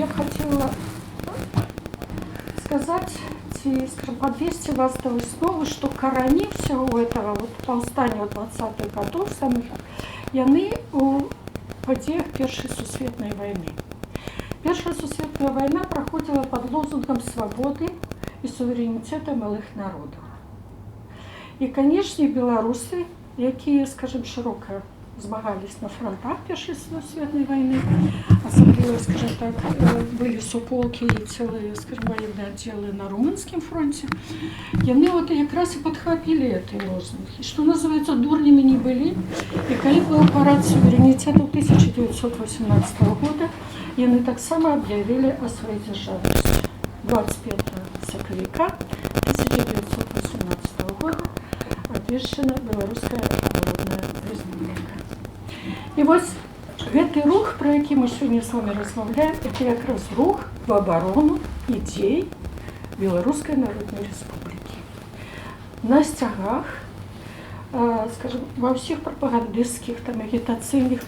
Я б хацела сказаць ці, скажем, подвесці вас да высновы, што карані всего этого вот паўстання 20-х гадоў самых, яны у падзеях Першай сусветнай вайны. Першая сусветная вайна праходзіла пад лозунгам свабоды і суверэнітэта малых народаў. І, канешне, беларусы, якія, скажем, шырока змагались на фронтах Першай сусветнай вайны, асабліва, скажем так, былі суполкі і цэлыя, скажем, военные отделы на румынскім фронте, яны вот якраз і падхапілі этой лозунг. І, што называется, дурнямі не былі. І калі быў парад суверэнітету 1918 года, яны таксама аб'явілі о сваёй дзяржаўнасці. 25 сакавіка 1918 года абвешчана Беларуская Народная Рэспубліка. І вось гэты рух, пра які мы сёння з вами размаўляем, это якраз рух в абарону ідзей Беларускай Народнай Рэспублікі. На сцягах, скажем, ва ўсіх прапагандысцкіх, там, агітацыйных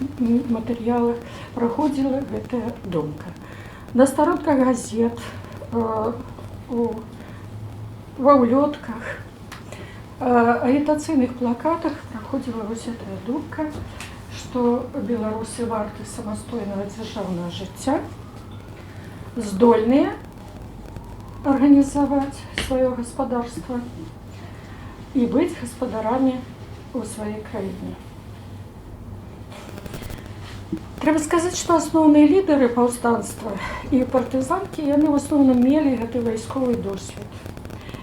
матэрыялах праходзіла гэтая думка. На старонках газет, ва ўлётках, агітацыйных плакатах праходзіла вось гэтая думка, што беларусы варты самастойнага дзяржаўнага жыцця, здольныя арганізаваць сваё гаспадарства і быць гаспадарамі ў сваёй краіне. Трэба сказаць, што асноўныя лідары паўстанства і партызанкі, яны ў асноўным мелі гэты вайсковы досвед.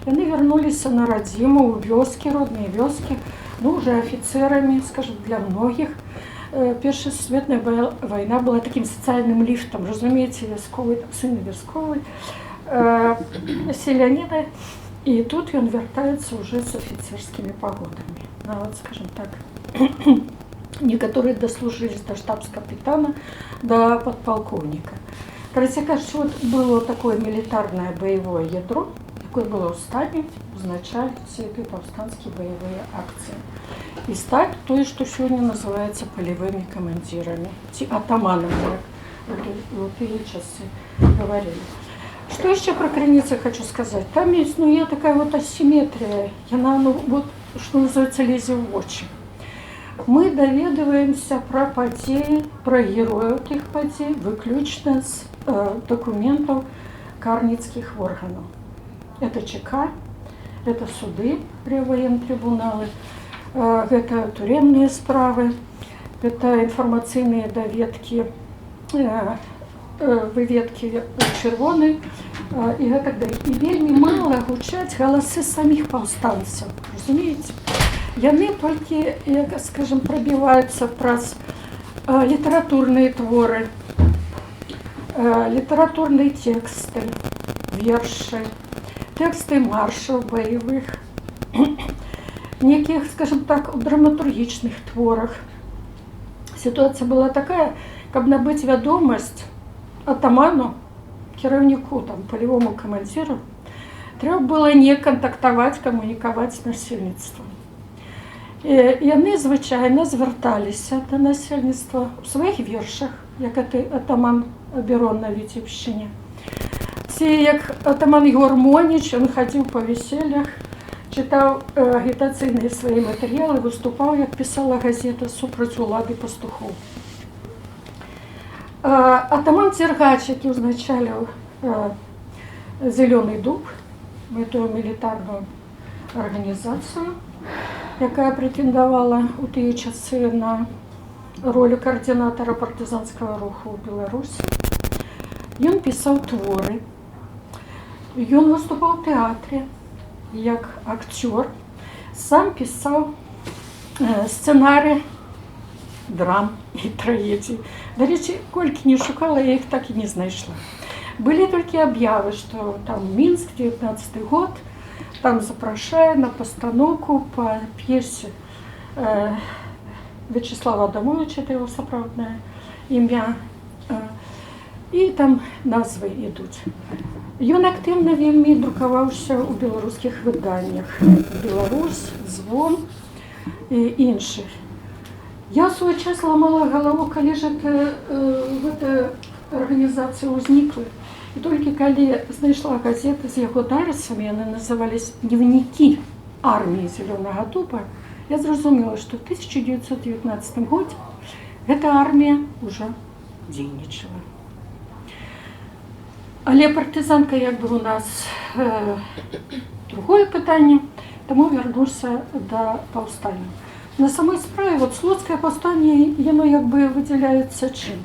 Яны вярнуліся на радзіму, ў вёскі, родныя вёскі, ну, уже афіцэрамі, скажем, для многіх. Першая сусветная вайна была такім сацыяльным ліфтам, разумееце, вясковы, там, сын вясковы, селяніна. І тут ён вяртаецца уже з афіцэрскімі пагонамі. Нават, скажем так, некаторыя даслужылись да штабс-капітана, да падпалкоўніка. Карацей кажучы, вот было такое мілітарнае баявое ядро, якое было ў стане узначаліць все эти паўстанцкія баявыя акцыі і стаць тое, што сёння называецца палявымі камандзірамі ці атаманамі, як у тыя часы гаварылі. Что еще про крыницы хочу сказать? Там існуе такая вот асіметрія, яна, ну, вот, что называется, лезе ў вочы. Мы даведваемся пра падзеі, пра герояў тых падзей выключна з дакументаў карніцкіх органаў. Это ЧК, это суды, реввоентрибуналы, гэта турэмныя справы, гэта інфармацыйныя даведкі, выведкі чырвоны і гэтак далей. І вельмі мала гучаць галасы саміх паўстанцаў, разумееце? Яны толькі, як, скажем, прабіваюцца праз літаратурныя творы, літаратурныя тэксты, вершы, тэксты маршаў баявых, некіх, скажем так, у драматургічных творах. Сітуацыя была такая: каб набыць вядомасць атаману, кіраўніку, там, палявому камандзіру, трэба было не кантактаваць, камунікаваць з насельніцтвам. Яны звычайна звярталіся да насельніцтва ў сваіх вершах, як гэты атаман Бірон на Віцебшчыне. Ці як атаман Егор Моніч, ён хадзіў па вяселлях, чытаў агітацыйныя свае матэрыялы, выступаў, як пісала газета, супраць улады пастухоў. Атаман Дзергач, які ўзначаліў «Зялёны дуб», гэтую мілітарную арганізацыю, якая прэтэндавала ў тыя часы на ролю каардынатара партызанскага руху ў Беларусі. Ён пісаў творы. Ён выступаў у тэатры як акцёр, сам пісаў сцэнары драм і трагедій. Дарэчы, колькі не шукала, я іх так і не знайшла. Былі толькі аб'явы, што там Мінск, 19 год, там запрашае на пастаноўку па п'есе Вячаслава Адамовіча, это его сапраўднае імя, і там назвы ідуць. Ён актыўна вельмі друкаваўся ў беларускіх выданнях: «Беларусь», «Звон» і іншых. Я ў свой час ламала галаву, калі ж это, гэта арганізацыі ўзніклы. І толькі калі знайшла газеты з яго нарысамі, яны назывались «Дневники армии Зялёнага дуба», я зразумела, што ў 1919 годзе гэта армія уже дзейнічала. Але партызанка як бы у нас другое пытанне, таму вярнуся да паўстання. На самой справе вот слуцкае паўстанне, яно як бы выдзяляецца чым?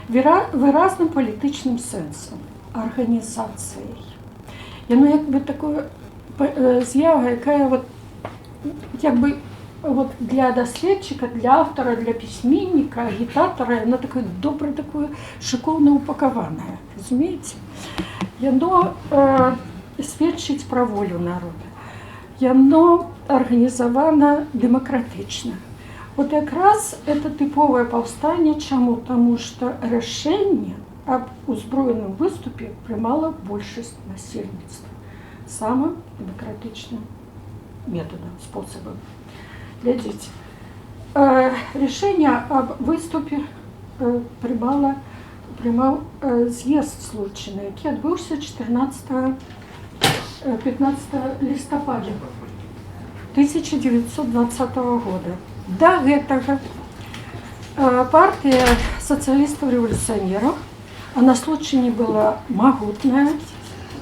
Выразным палітычным сэнсам, арганізацыяй. Яно як бы такое з'ява, якая вот як бы вот для даследчыка, для аўтара, для пісьменніка, агітатара, яно такое добра, такое шыкоўна упакаванае, разумееце? Яно сведчыць пра волю народа. Яно арганізавана дэмакратычна. Вот якраз это тыповае паўстанне. Чаму? Таму што рашэнне аб узброеным выступе прымала большасць насельніцтва самым дэмакратычным метадам, спосабам. Глядзіце. Рашэнне аб выступе прымаў з'езд Случчыны, які адбыўся 14 15 лістапада 1920 года. Да гэтага партыя сацыялістаў-рэвалюцыянераў, а на Случчыне была магутная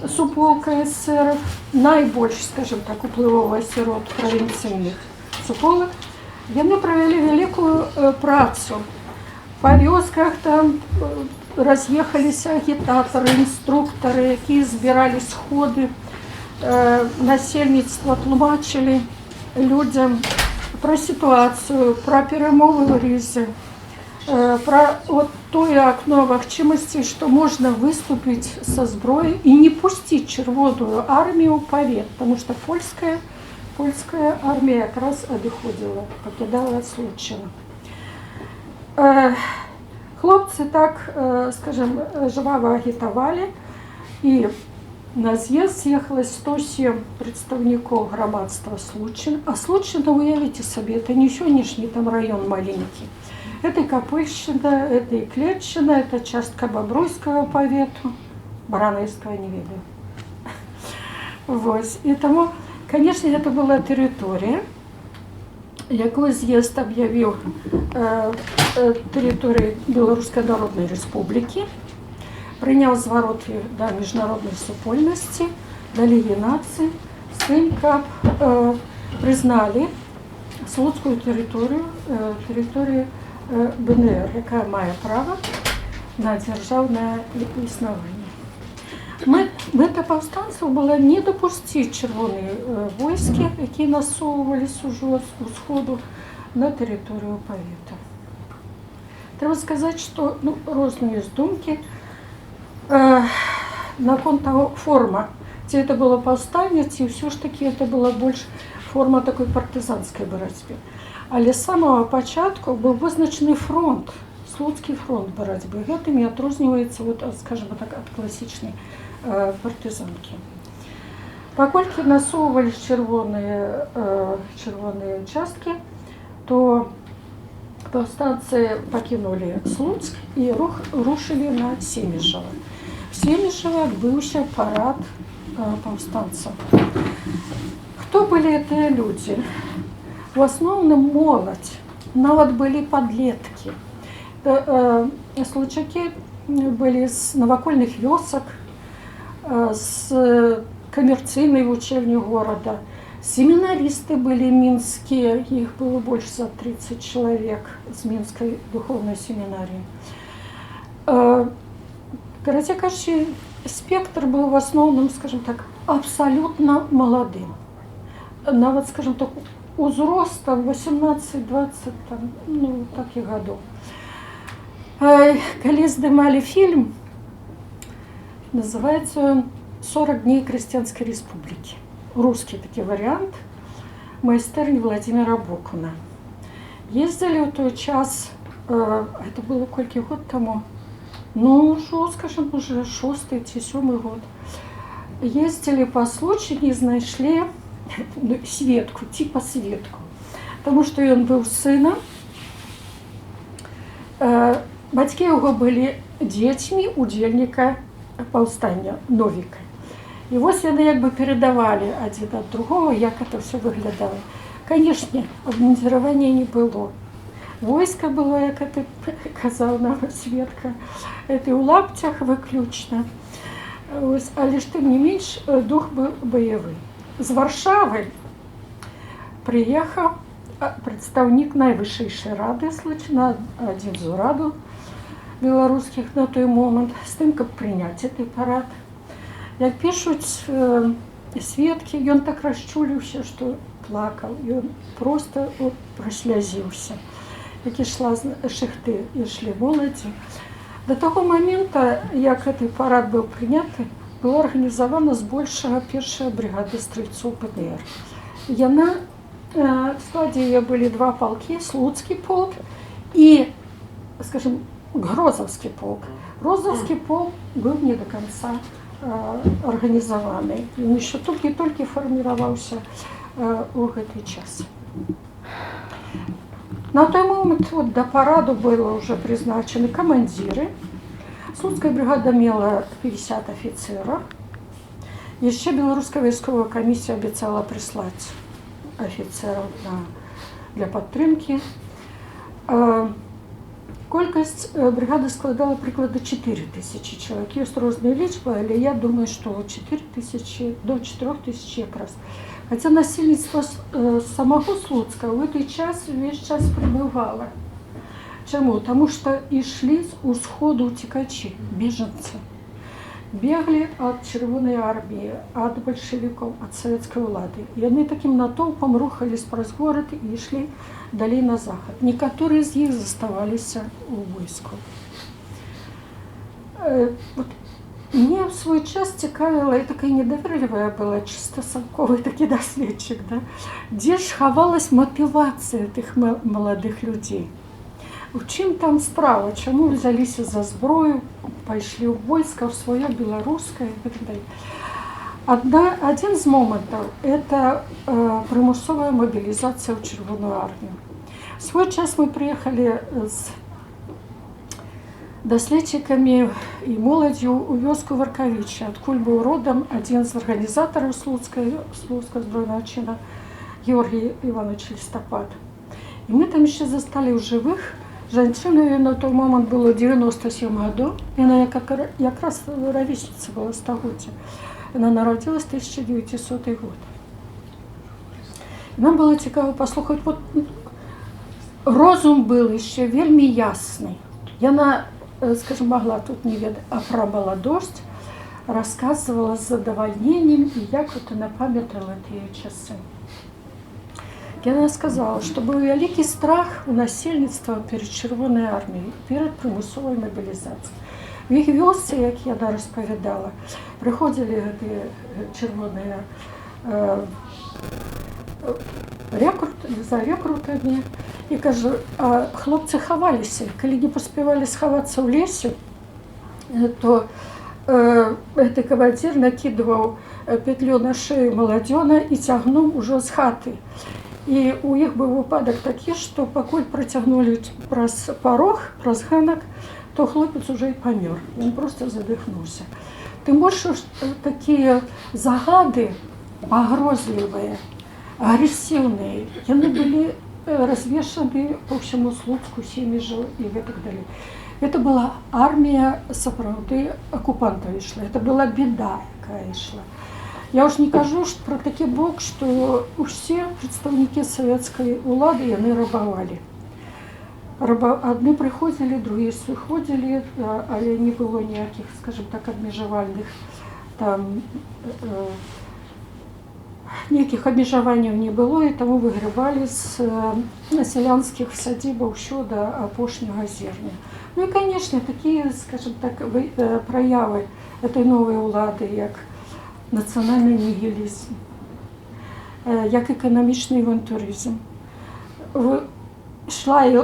суполка эсэраў, найбольш, скажем так, уплывовая сярод правінцыйных суполак, яны правялі вялікую працу. Па вёсках там раз'ехаліся агітатары, інструктары, якія збіралі сходы насельніцтва, тлумачылі людзям пра сітуацыю, пра перамовы ў Рызе, пра вот тое акно магчымасці, што можна выступіць са зброяй і не пусціць Чырвоную армію ў павет, потому что польская армія якраз адыходзіла, пакідала Случчыну. Хлопцы так, скажем, жвава агітавалі, і на з'езд з'ехалось 107 прадстаўнікоў грамадства Случчыны. А Случчына, уявіце сабе, это не сённяшні там раён маленькі. Это і Капыльшчына, это і Клеччына, это частка Бабруйскага павету, Баранавіцкага не ведаю. Вось. І таму, конечно, это была тэрыторыя, якую з'езд аб'явіў тэрыторыяй Беларускай Народнай Рэспублікі, прыняў звароты да міжнароднай супольнасці, да Лігі нацый, з тым, каб прызналі слуцкую тэрыторыю тэрыторыю БНР, якая мае права на дзяржаўнае існаванне. Мэта паўстанцаў была не дапусціць чырвоныя войскі, якія насоўваліся ўжо з усходу, на тэрыторыю павета. Трэба сказаць, што, ну, розныя ёсць думкі наконт таго, форма, ці это было паўстанне, ці ўсё ж такі это была больш форма такой партызанскай барацьбы. Але з самага пачатку быў вызначаны фронт, Слуцкі фронт барацьбы. Гэтым і адрозніваецца, вот, скажем так, ад класічнай партызанкі. Паколькі насоўвались чырвоныя часткі, то паўстанцы пакінулі Слуцк і рушылі на Семіжава. В Семіжава адбыўся парад паўстанцаў. Хто былі гэтыя людзі? У асноўным моладзь, нават былі падлеткі. Случакі былі з навакольных вёсак, з камерцыйнай вучэльні горада. Семінарысты былі мінскія, іх было больш за 30 чалавек з Мінскай духоўнай семінарыі. Карацей кажучы, спектр быў в асноўным, скажем так, абсалютна маладым. Нават, скажем так, узростам 18-20 там, ну, такіх гадоў. Калі здымалі фільм, называется он «40 дней крестьянской республики». Русский такі варыянт майстэрні Владимира Бокуна. Ездзілі ў той час, это было колькі год таму, ну, ўжо, скажем, уже шосты ці сёмы год. Ездзілі па Случчыне і знайшлі, ну, сведку, типа сведку. Таму што ён быў сынам. Бацькі яго былі дзецьмі удзельніка паўстання Новіка. І вось яны як бы перадавалі адзін ад другого, як это все выглядала. Конечно, абмундзіравання не было. Войска было, як это казаў нам сведка, это ў лапцях выключна. Ось, але ж тым не менш дух быў баявы. З Варшавы прыехаў прадстаўнік Найвышэйшай рады Случчына, адзін з урадаў беларускіх на той момант, з тым, каб прыняць гэты парад. Як пішуць сведкі, ён так расчуліўся, што плакаў, ён просто от праслязіўся. Як ішла з шыхты, ішлі моладзі. Да таго момента, як гэты парад быў прыняты, была арганізавана збольшага першая бригада стральцоў БНР. Яна в складзе яе былі два палкі: Слуцкі полк і, скажем, Грозаўскі полк. Грозаўскі полк быў не до конца арганізаваны. Ён еще толькі-толькі фарміраваўся у гэты час. На той момант вот, да параду было уже прызначаны камандзіры. Слуцкая бригада мела 50 офіцераў. Яшчэ Беларуская вайсковая камісія абяцала прыслаць афіцэраў для падтрымкі. Колькасць бригады складала прыкладна 4000 чалавек. Ёсць розныя лічбы, але я думаю, што 4000, до 4000 якраз. Хаця насельніцтва самого Слуцка ў гэты час увесь час прыбывала. Чаму? Таму што ішлі з усходу ўцекачы, бежанцы. Беглі ад Чырвонай арміі, ад бальшавікоў, ад савецкай улады. Яны такім натоўпам рухались праз горад і ішлі далей на захад. Некаторыя з іх заставаліся ў войску. Вот мне в свой час цікавіла, я такая недаверлівая была, чисто совковый такі даследчык, да? Дзе ж хавалась матывацыя тых маладых людзей? У чым там справа? Чаму взяліся за зброю, пайшлі ў войска, ў сваё беларускае і так далее. Адзін з момантаў — это прымусовая мабілізацыя ў Чырвоную армію. В свой час мы прыехалі з даследчыкамі і моладзю ў вёску Варкавіча, адкуль быў родам адзін з арганізатараў Слуцкага збройнага чына Георгій Іванович Лістапад. І мы там яшчэ засталі ў жывых жанчыну, ёй на той момант было 97 гадоў, яна якраз равесніца была стагоддзя. Яна нарадзілась 1900 год. І нам было цікава паслухаць, вот, розум был яшчэ вельмі ясны. Яна, скажем, могла тут не ведаць, а пра маладосць рассказывала з задавальненнем, і як вот яна памятала тыя часы. Яна сказала, што быў вялікі страх у насельніцтва перад Чырвонай арміяй, перад прымусовай мабілізацыяй. У іх вёсцы, як яна распавядала, прыходзілі гэтыя чырвоныя за рэкрутамі, і кажу, а хлопцы хаваліся, калі не паспявалі схавацца ў лесе, то гэты камандзір накідваў петлю на шею маладзёна і цягнуў ужо з хаты. І у іх быў выпадак такі, што пакуль працягнулі праз парог, праз ганак, то хлопец уже і памёр. Ён просто задыхнуўся. Тым больш такія загады пагрозлівыя, агрэсіўныя, яны былі развешаны по ўсяму Слуцку, Семіжу і гэтак далей. Это была армія сапраўды акупантаў ішла. Это была беда, якая ішла. Я ўж не кажу ж пра такі бок, што ўсе прадстаўнікі савецкай улады, яны рабавалі. Адны прыходзілі, другія сыходзілі, але не было ніякіх, скажем так, абмежавальных там ніякіх абмежаванняў не было, і таму выгрыбалі з сялянскіх садзібаў ўсё да апошняга зерня. Ну і, конечно, такія, скажем так, праявы этой новай улады, як нацыянальны нігілізм, як эканамічны авантурызм. Шла і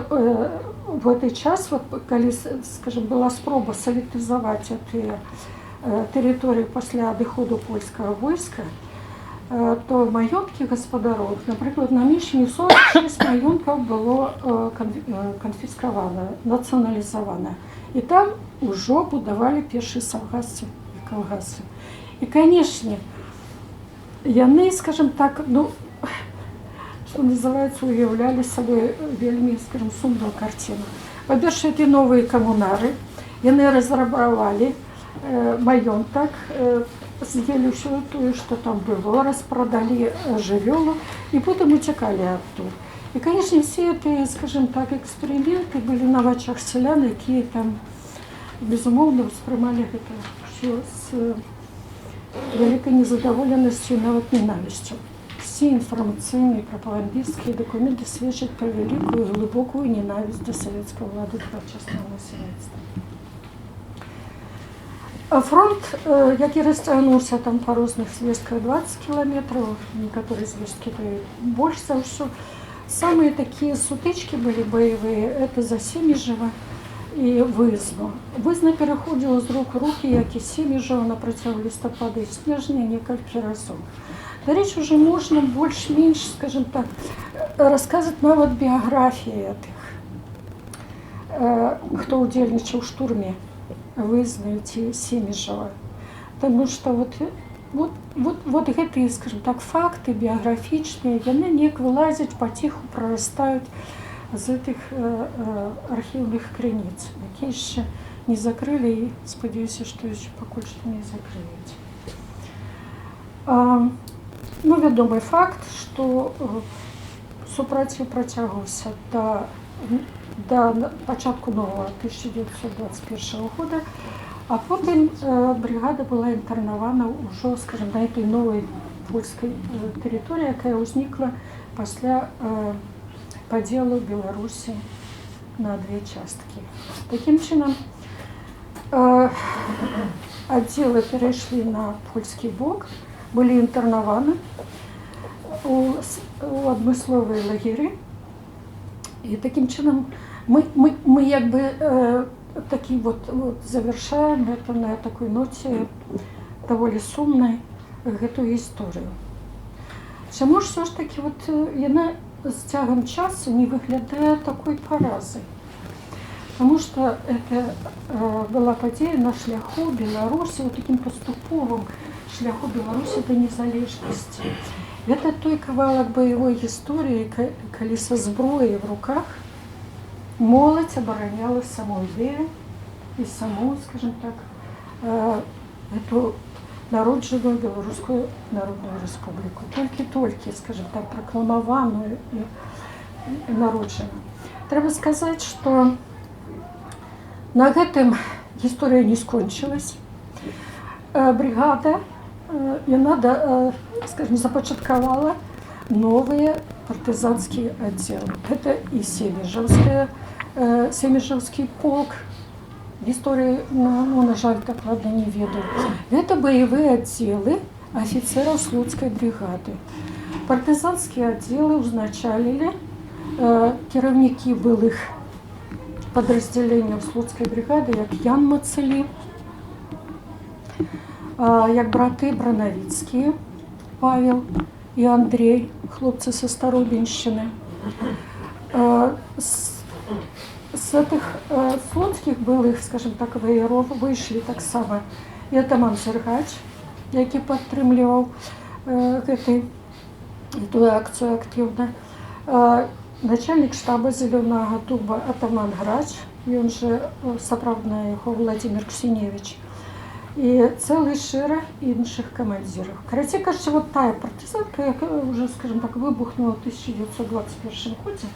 в гэты час, вот, калі, скажем, была спроба саветызаваць гэтыя тэрыторыі пасля адыходу польскага войска, то маёнткі гаспадароў, напрыклад, на Міншчыне 46 маёнткаў было канфіскавана, нацыяналізавана. І там Ужо будавалі першыя саўгасы і калгасы. І, канешне, яны, скажем так, ну, что называется, уяўлялі сабой вельмі, скажем, сумную карціну. Па-першае, эти новыя камунары, яны разрабавалі маёнтак, з'елі ўсё тое, што там было, распрадалі жывёлу і потым уцякалі адтуль. І, конечно, все эти, скажем так, эксперыменты былі на вачах сялян, якія там, безумоўна, успрымалі гэта ўсё з вялікай незадаволенасцю і нават ненавісцю. Все інфармацыйныя прапагандысцкія дакументы сведчаць пра вялікую, глыбокую ненавісць да савецкай улады тагачаснага насельніцтва. А фронт, які расцягнуўся там, па розных звестках 20 кіламетраў, некаторыя звесткі даюць больш за ўсё. Самыя такія сутычкі былі баявыя — это за Семіжава і Вызну. Вызна пераходзіла з рук у рукі, як і Семіжава, на працягу лістапада і снежня некалькі разоў. Дарэчы, уже можна больш-менш, скажем так, расказаць нават біяграфіі тых, хто ўдзельнічаў у штурме Вызны ці Семіжава. Таму што вот гэтыя, скажем так, факты біяграфічныя, яны неяк вылазяць, паціху прарастаюць з гэтых архіўных крыніц, якія яшчэ не закрылі і, спадзяюся, што яшчэ пакуль што не закрыюць. Ну, вядомы факт, што супраціў працягваўся да пачатку новага 1921 года, а потым бригада была інтэрнавана ўжо, скажем, на этой новай польскай тэрыторыі, якая ўзнікла пасля падзелу Беларусі на две часткі. Такім чынам, аддзелы перайшлі на польскі бок, былі інтэрнаваны у адмысловыя лагеры. І такім чынам мы як бы такі вот завершаем это на такой ноце, даволі сумнай, гэтую гісторыю. Чаму ж все ж таки вот яна з цягам часу не выглядае такой паразай? Потому что это была падзея на шляху Беларусі, вот такім паступовым шляху Беларусі да незалежнасці. Это той кавалак баявой гісторыі, калі са зброяй в руках моладзь абараняла саму ідэю і саму, скажем так, эту народжаную Беларускую Народную Рэспубліку. Толькі-толькі, скажем так, пракламаваную і народжаную. Трэба сказаць, што на гэтым гісторыя не скончылась. Бригада, яна, скажем, запачаткавала новыя партызанскія аддзелы. Гэта і Семіжаўскі полк, гісторыі, ну, на жаль, дакладна не ведаю. Гэта баявыя аддзелы афіцэраў Слуцкай бригады. Партызанскія аддзелы ўзначалілі кіраўнікі былых падраздзяленняў Слуцкай бригады, як Ян Мацылі, як браты Бранавіцкія, Павел і Андрей, хлопцы са Старобіншчыны. З гэтых слуцкіх былых, скажем так, ваяроў выйшлі таксама і атаман Сяргач, які падтрымліваў эту акцыю актыўна. Начальнік штаба Зялёнага Дуба атаман Грач, ён же, сапраўдна яго Владимир Ксеневич, і цэлы шэраг іншых камандзіраў. Карацей кажучы, вот тая партызанка, якая уже, скажем так, выбухнула ў 1921 годзе,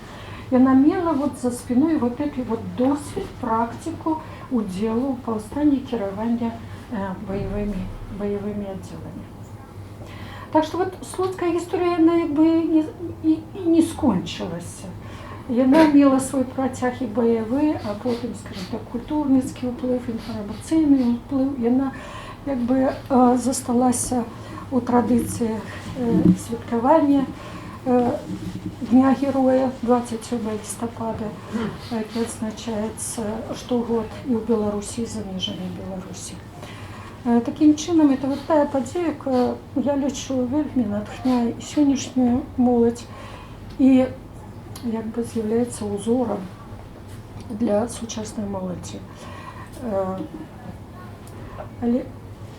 яна мела вот за спиной вот этот вот досвед, практику удзелу ў паўстанні, кіравання баявымі аддзеламі. Так что вот слуцкая гісторыя, яна як бы і не скончылася. Яна мела свой працяг і баявы, а потым, скажем так, культурніцкі ўплыў, інфармацыйны ўплыў. Яна як бы засталася у традыцыях святкавання Дня Героя 27 лістапада, які адзначаецца штогод і ў Беларусі, і за межамі Беларусі. Такім чынам, это вот тая падзея, якая, я лічу, вельмі натхняе і сённяшнюю моладзь і як бы з'яўляецца ўзорам для сучаснай моладзі. Але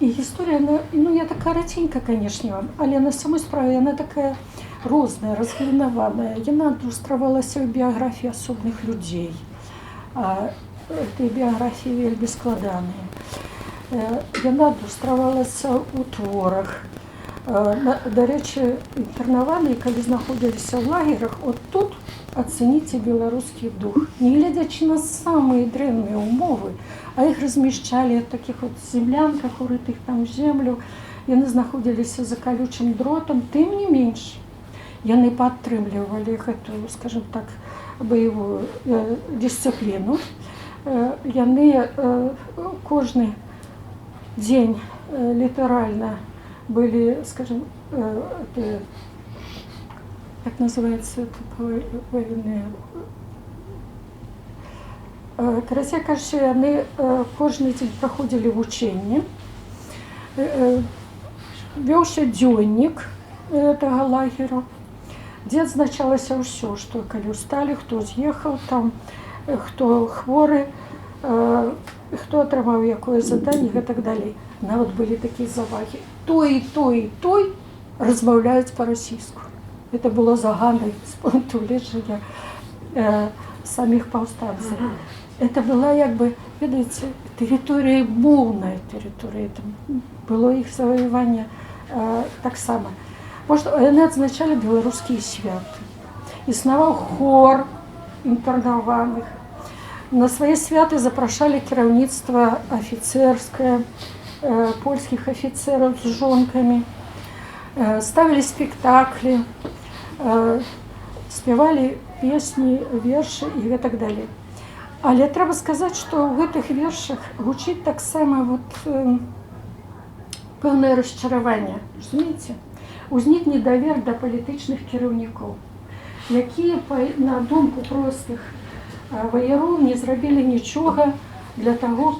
і гісторыя, яна, ну, я так караценька, конечно, вам, але на самой справе яна такая розная, разгалінаваная. Яна адлюстравалася ў біяграфіі асобных людзей. А гэтыя біяграфіі вельмі складаныя. Яна адлюстравалася ў творах. Дарэчы, інтэрнаваныя, калі знаходзіліся ў лагерах, от тут ацэніце беларускі дух. Нягледзячы на самыя дрэнныя ўмовы, а іх размяшчалі ў такіх вот землянках, урытых там в землю, яны знаходзіліся за калючым дротам, тым не менш, яны падтрымлівалі гэтую, скажем так, баявую дысцыпліну. Яны кожны дзень літаральна былі, скажем, это, как называется это военные? Карацей кажучы, яны кожны дзень праходзілі вучэнні. Вёўся дзённік гэтага лагеру, дзе адзначалася ўсё, што калі ўсталі, хто з'ехаў там, хто хворы, хто атрымаў якое заданне і так далей. Нават былі такія завагі: той, і той, і той размаўляюць па-расійску. Это было заганай з пункту гледжання саміх паўстанцаў. Это была, як бы, ведаеце, тэрыторыя, моўная тэрыторыя, там было іх заваяванне таксама. Может, яны адзначалі беларускія святы. Існаваў хор інтэрнаваных. На свае святы запрашалі кіраўніцтва афіцэрскае, польскіх афіцэраў з жонкамі, ставілі спектаклі, спявалі песні, вершы і гэтак далей. Але трэба сказаць, што ў гэтых вершах гучыць таксама вот пэўнае расчараванне. Разумееце? Узнік недавер да палітычных кіраўнікоў, якія, на думку простых ваяроў, не зрабілі нічога для таго,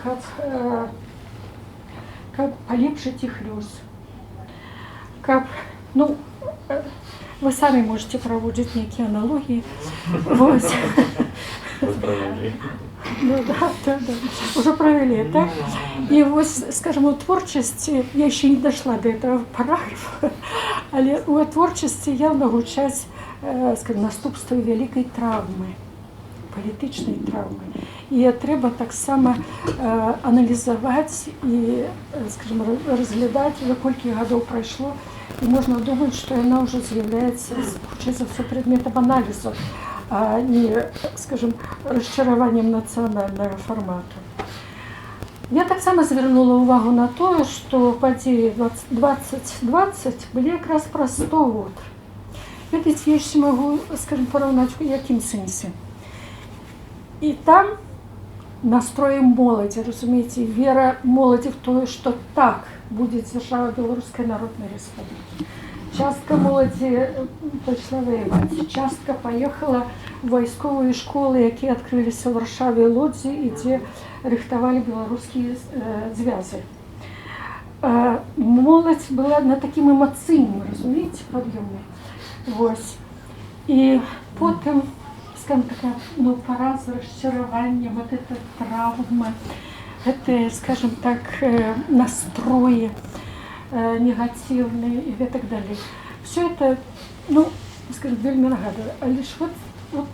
каб палепшыць іх лёс. Каб, ну, вы самі можете праводзіць нейкія аналогіі. Вось. Правялі. Ну, да. Уже провели, так? І вось, скажем, у творчасці, я еще не дошла до этого параграфа, але у творчасці явно гучаць, скажем, наступствы вялікай траўмы, палітычнай траўмы. І трэба таксама аналізаваць і, скажем, разглядаць, уже колькі гадоў прайшло, і можна думаць, што яна ўжо з'яўляецца, хутчэй за ўсё, прадметам аналізу, а не, скажем, расчараваннем нацыянальнага фармату. Я таксама звярнула ўвагу на тое, што падзеі 2020 былі якраз праз 100 год. Ведаеце, я яшчэ магу, скажем, параўнаць, у якім сэнсе. І там настроі моладзі, разумееце, вера моладзі в тое, што так будзе дзяржава Беларускай Народнай Рэспублікі. Частка моладзі пайшла ваяваць, частка паехала в вайсковыя школы, якія адкрыліся ў Варшаве і Лодзі і дзе рыхтавалі беларускія звязы. Моладзь была на такім эмацыйным, разумееце, пад'ёме. Вось. І потым, скажем, такая, ну, параза, расчараванне, вот эта травма, это, скажем так, настроі негатыўныя і гэтак далей. Все это, ну, скажем, вельмі нагадвае. Але ж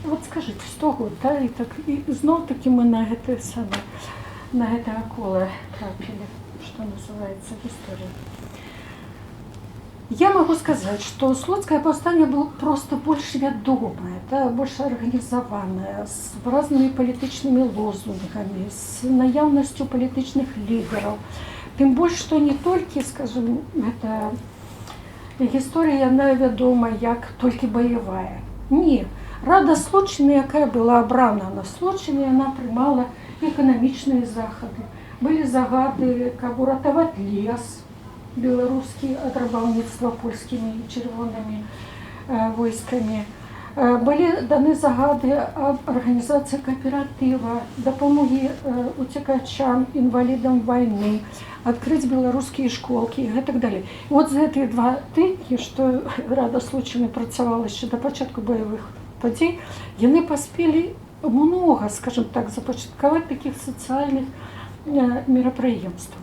вот скажите, 100 год, да, і так, і зноў такі мы на гэтае самае, на гэтае кола трапілі, что называется, гісторыя. Я могу сказать, что Слуцкае паўстанне было просто больш вядомае, да, больш арганізаванае, з разнымі палітычнымі лозунгамі, з наяўнасцю палітычных лідараў. Тым больш, што не толькі, скажем, гэта гісторыя, яна вядома як толькі баявая. Не. Рада Случчыны, якая была абрана на Случчыне, яна прымала эканамічныя захады. Былі загады, каб уратаваць лес беларускі ад рабаўніцтва польскімі чырвонымі войскамі. Былі даны загады аб арганізацыі кааператыва, дапамогі уцекачам, інвалідам вайны, адкрыць беларускія школкі і гэтак далей. І вот за гэтыя 2 тыдні, што Рада Случчыны працавала яшчэ да пачатку баявых падзей, яны паспелі много, скажем так, запачаткаваць такіх сацыяльных мерапрыемствам.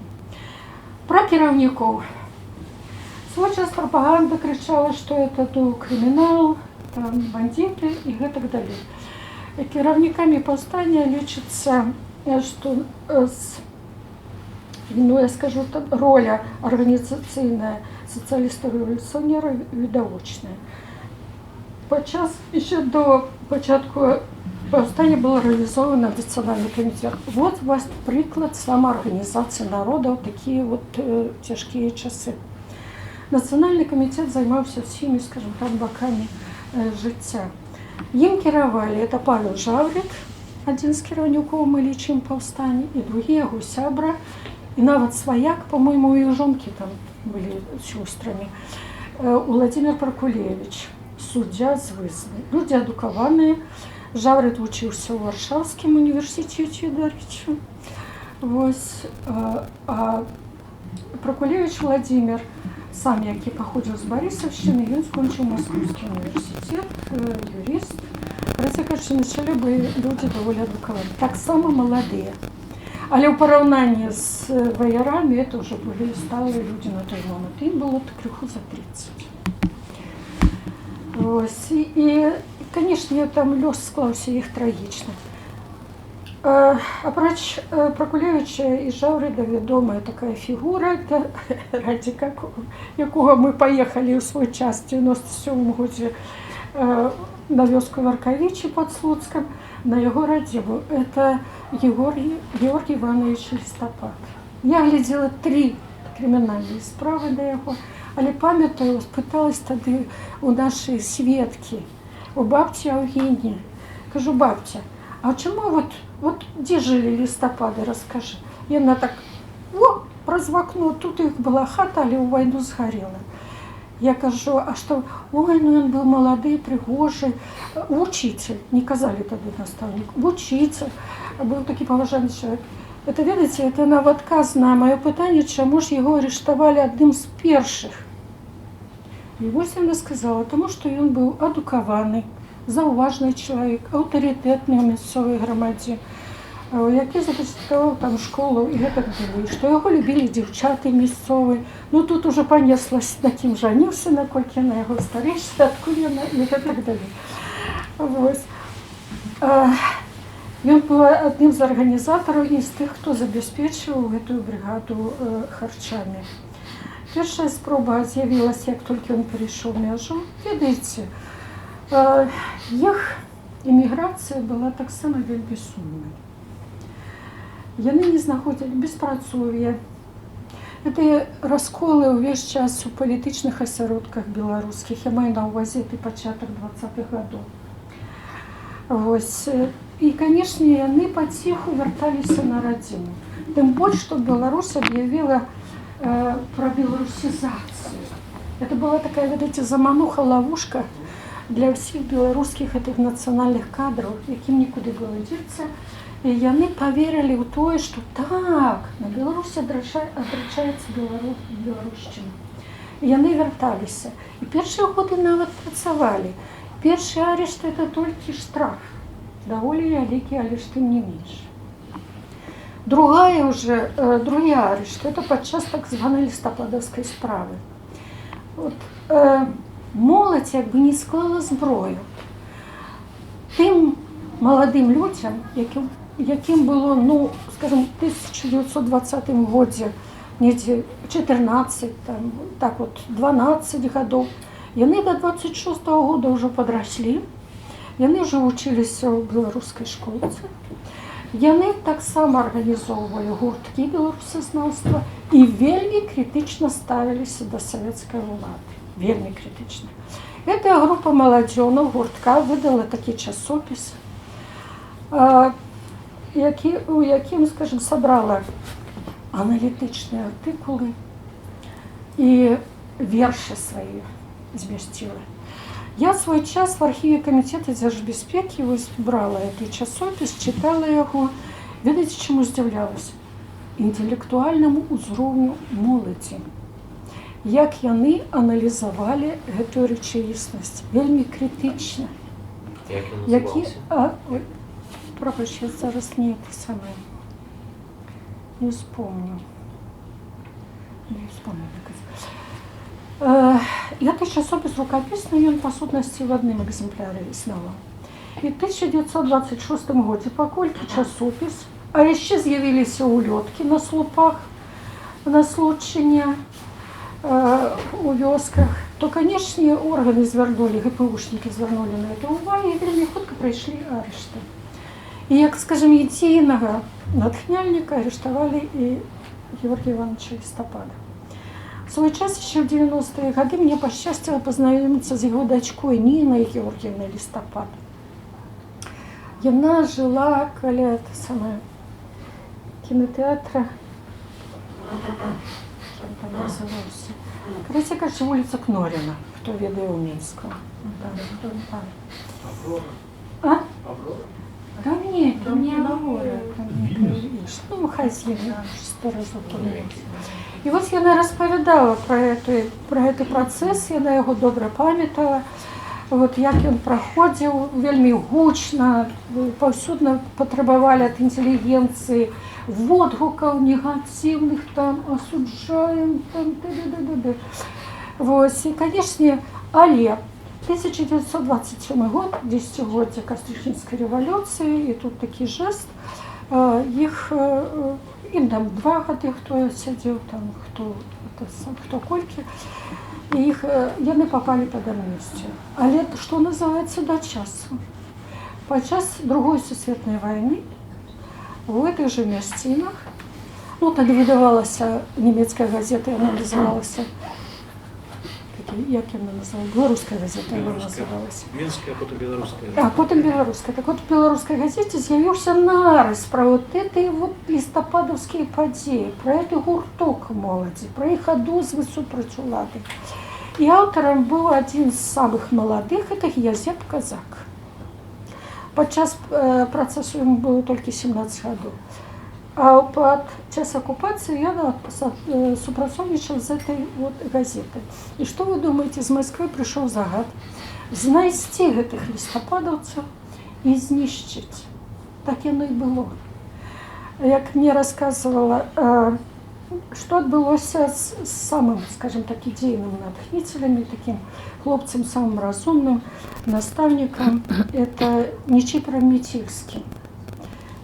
Пра кіраўнікоў. Свой час прапаганда крычала, што это, ну, крымінал, там, бандыты і гэтак далей. Кіраўнікамі паўстання лічыцца, што ну, я скажу так, роля арганізацыйная сацыяліста-рэвалюцыянера відавочная. Падчас еще до пачатку паўстання был арганізованы нацыянальны камітэт. Вот вас прыклад самаарганізацыі народа ў такія вот цяжкія часы. Нацыянальны камітэт займаўся ўсімі, скажем так, бакамі жыцця. Ім кіравалі это Павел Жаўрык, адзін з кіраўнікоў, мы лічым, паўстання, і другі яго сябра, і нават сваяк, по-моему, і жонкі там былі сёстрамі. Уладзімір Пракулевіч, суддзя з Вызны. Людзі адукаваныя. Жаўрыт вучыўся ў Варшаўскім універсітэце, дарэчы. Вось, а Пракулевіч Уладзімір, сам які паходзіў з Барысаўшчыны, ён скончыў Маскоўскі універсітэт, юрыст. Карацей кажучы, на чале былі людзі даволі адукаваныя, таксама маладыя. Але ў параўнанні з ваярамі это ўжо былі сталыя людзі на той момант. Ім было крыху за 30. Вось. І, конечно, там лёс склаўся іх трагічна. Апроч Пракулевіча і Жаўрыда, вядомая такая фігура, это ради якога мы паехалі ў свой час 97 годзе на вёску Варкавічы пад Слуцкам, на яго радзіму. Это Георгій Іванавіч Лістапад. Я глядзела тры крымінальныя справы да яго, але памятаю, спыталась тады у нашай сведкі, у бабці Аўгіні. Кажу: «Бабця, а чаму вот дзе жылі Лістапады, раскажы». Яна так: «О, праз вакно, тут іх была хата, але ў вайну згарела». Я кажу: «А што?» «Ой, ну ён быў малады, прыгожы, вучыцель, не казалі тады настаўнік, вучыцель, быў такі паважаны чалавек». Это, ведаеце, это нават адказ на маё пытанне, чаму ж яго арыштавалі адным з першых. І вось яна сказала, таму што ён быў адукаваны, заўважны чалавек, аўтарытэтны ў мясцовай грамадзе, які запачаткаваў там школу і гэтак далей, што яго любілі дзяўчаты мясцовыя. Ну, тут уже панеслась, на кім жаніўся, наколькі на яго старэйшы, адкуль яна і гэтак далей. Вось. Ён быў адным з арганізатараў і з тых, хто забяспечваў гэтую брыгаду харчамі. Першая спроба з'явілася, як толькі ён перайшоў мяжу. Ведаеце, іх эміграцыя была таксама вельмі сумнай. Яны не знаходзілі, беспрацоўе. Гэтыя расколы ўвесь час у палітычных асяродках беларускіх, я маю на ўвазе ты пачатак 20-х гадоў. Вось. І, канешне, яны паціху вярталіся на радзіму. Тым больш, што Беларусь аб'явіла пра беларусізацыю. Это была такая, ведаеце, замануха, ловушка для ўсіх беларускіх гэтых нацыянальных кадраў, якім нікуды было дзецца. І яны паверылі ў тое, што так, на Беларусі адраджаецца беларушчына. І яны вярталіся. І першыя годы нават працавалі. Першы арышт — это толькі штраф. Даволі вялікі, але ж тым не менш. Другая уже, другі арышт — это падчас так званай лістападаўскай справы. Вот, моладзь як бы не склала зброю. Тым маладым людзям, якім было, ну, скажем, 1920 годзе недзе 14, там, так вот, 12 гадоў, яны до 26 -го года ўжо падраслі, яны ўжо вучыліся ў беларускай школцы. Яны таксама арганізоўвалі гурткі беларусазнаўства і вельмі крытычна ставіліся да савецкай улады. Вельмі крытычна. Гэтая група маладзёнаў гуртка выдала такі часопіс, у якім, скажем, сабрала аналітычныя артыкулы і вершы свае змясціла. Я свой час в архіве камітэта дзяржбяспекі вось брала гэты часопіс, чытала яго. Ведаеце, чаму здзіўлялася? Інтэлектуальнаму ўзроўню моладзі. Як яны аналізавалі гэтую рэчаіснасць, вельмі крытычна. Як ён Які, называўся? а, ой, прабач, я зараз не это самае. Не вспомню. Не вспомню. Гэты часопіс рукапісны, ён па сутнасці в адным экземпляры існаваў. І в 1926 годзе, паколькі часопіс, а яшчэ з'явіліся улёткі на слупах на Случчыне, у вёсках, то, канешне, органы звярнулі, ГПУшнікі звярнулі на это увагу, і вельмі хутка прайшлі арышты. І, як, скажем, ідзейнага натхняльніка арыштавалі і Георгія Івановича Лістапада. В свой час, еще в 90-е годы, мне пашчасціла пазнаёміцца з яго дачкой Нінай Георгіеўнай Лістапад. Яна жыла каля, это самое, кінотэатра, як там называўся. Короче, кажучы, вуліца Кнорына, хто ведае ў Мінску. Там, там. Аврора. А? Аврора. Да не, там не Аврора, там Вільнюс? інша. Ну, хай з ім, сто разоў памылілася. І вось яна распавядала пра гэты працэс, яна яго добра памятала. Вот як ён праходзіў вельмі гучна, паўсюдна патрабавалі ад інтэлігенцыі водгукаў негатыўных там, осуждаем, там, т.д. т.д. Вось, і, канешне, але 1927 год, дзесяцігоддзе Кастрычніцкай рэвалюцыі, і тут такі жест, іх, ім там 2 гады, хто сядзеў там, хто, это хто колькі, і іх, яны попали пад амністію. Але, што называецца, да часу. Падчас Другой сусветнай вайны у гэтых жа мясцінах, ну, тады выдавалася нямецкая газета, яна называлася, як яна называлася, «Беларуская газета» яна Беларуская. называлася. Менская, а потым беларуская. А потым беларуская. Так вот, в беларускай газеце з'явіўся нарыс пра вот эти вот лістападаўскія падзеі, пра гэты гурток моладзі, пра іх адозвы супраць улады. І аўтарам быў адзін з самых маладых, это Язеп Казак. Падчас працэсу яму было толькі 17 гадоў. А пад час акупацыі ён супрацоўнічаў з этой вот газетай. І што вы думаеце, з Масквы прыйшоў загад знайсці гэтых лістападаўцаў і знішчыць. Так яно і было. Як мне рассказывала, што адбылося з самым, скажем так, ідзейным натхніцелем і такім хлопцам самым разумным настаўнікам, это Нечыпарам Міцельскім.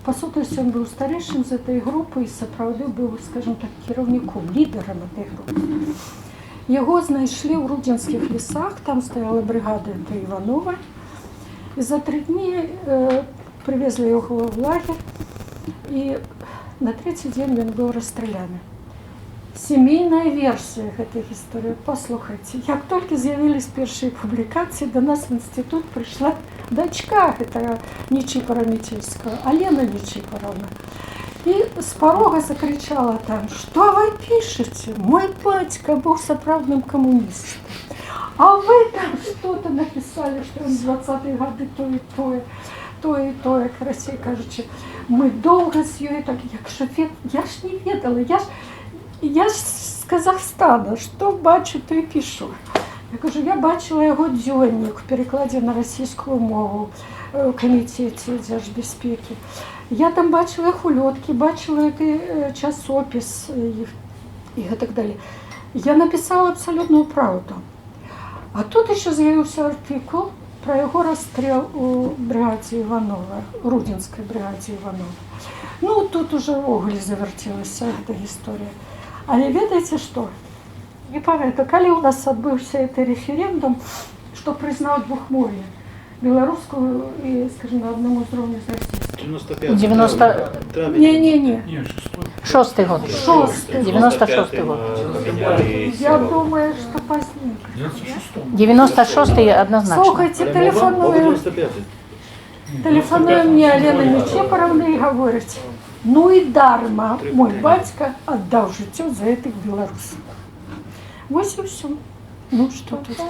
Па сутнасці ён быў старэйшым з этой групы і сапраўды быў, скажем так, кіраўніком, лідарам этой групы. Яго знайшлі ў рудзенскіх лесах, там стаяла брыгада это Іванова. І за 3 дні прывезлі яго ў лагер, і на трэці дзень ён быў расстраляны. Сямейная версія гэтай гісторыі. Паслухайце, як толькі з'явілись першыя публікацыі, да нас в інстытут прыйшла дачка гэтага Нечыпара Міцельскага, Алена Нечыпараўна. І з парога закрычала там: «Что вы пишете? Мой бацька быў сапраўдным камуністам. А вы там что-то написали, что он в 20-е годы то и тое, то и тое», карацей кажучы. Мы доўга з ёй так, як шафет, я ж не ведала, я ж з Казахстана, што бачу, то і пішу. Я кажу, я бачыла яго дзённік в перакладзе на расійскую мову ў камітэце дзяржбяспекі. Я там бачыла іх улёткі, бачыла гэты часопіс іх і гэтак далее. Я написала абсалютную праўду. А тут еще з'явіўся артыкул пра яго расстрел у брыгадзе Іванова, рудзенскай брыгадзе Іванова. Ну, тут уже ўвогуле завярцелася гэта гісторыя. Але ведаеце што? Не памятаю, калі ў нас адбыўся гэты рэферэндум, што прызнаў двухмове, беларускую і, скажем, на адным узроўні з расійскай. 95. 90 Травень. Не-не-не. Не, шестой. Шосты год. Шосты. 96-й год. Поменяли Я село. думаю, што пазней. 96-м. 96-й однозначно. Слухайце, Але тэлефаную, 95-й. тэлефануе мне Алена Нечыпараўна і гаворыць: «Ну і дарма мой бацька аддаў жыццё за гэтых беларусаў». Вось і ўсё. Ну што тут?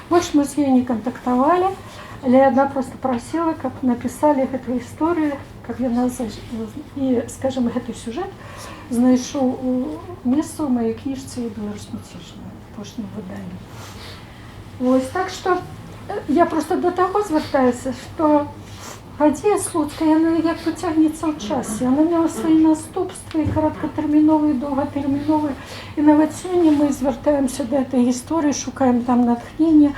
Больш мы з ёй не кантактавалі, але яна просто прасіла, каб напісалі гэтую гісторыю, каб яна і, скажем, гэты сюжэт знайшоў у месца ў маёй кніжцы «Беларусь міцежная», апошнім выданні. Вось, так што я просто да таго звяртаюся, што Падзея Слуцкая, яна як бы цягнецца ў часе. Яна мела свае наступствы, і кароткатэрміновыя, і доўгатэрміновыя. І нават сёння мы звяртаемся да этой гісторыі, шукаем там натхнення,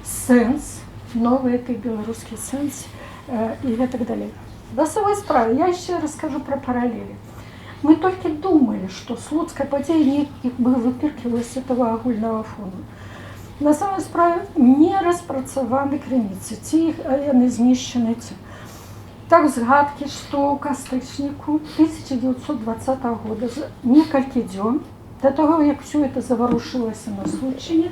сэнс, новы гэты беларускі сэнс і гэтак далей. Да самой справы, я яшчэ раскажу пра паралелі. Мы толькі думалі, што слуцкая падзея неяк бы выпіркивала з этого агульнага фону. На самой справе не распрацаваны крыніцы, ці іх яны знішчаны, ці. Так, згадкі, што ў кастрычніку 1920 года, за некалькі дзён да таго, як всё это заварушылася на Случчыне,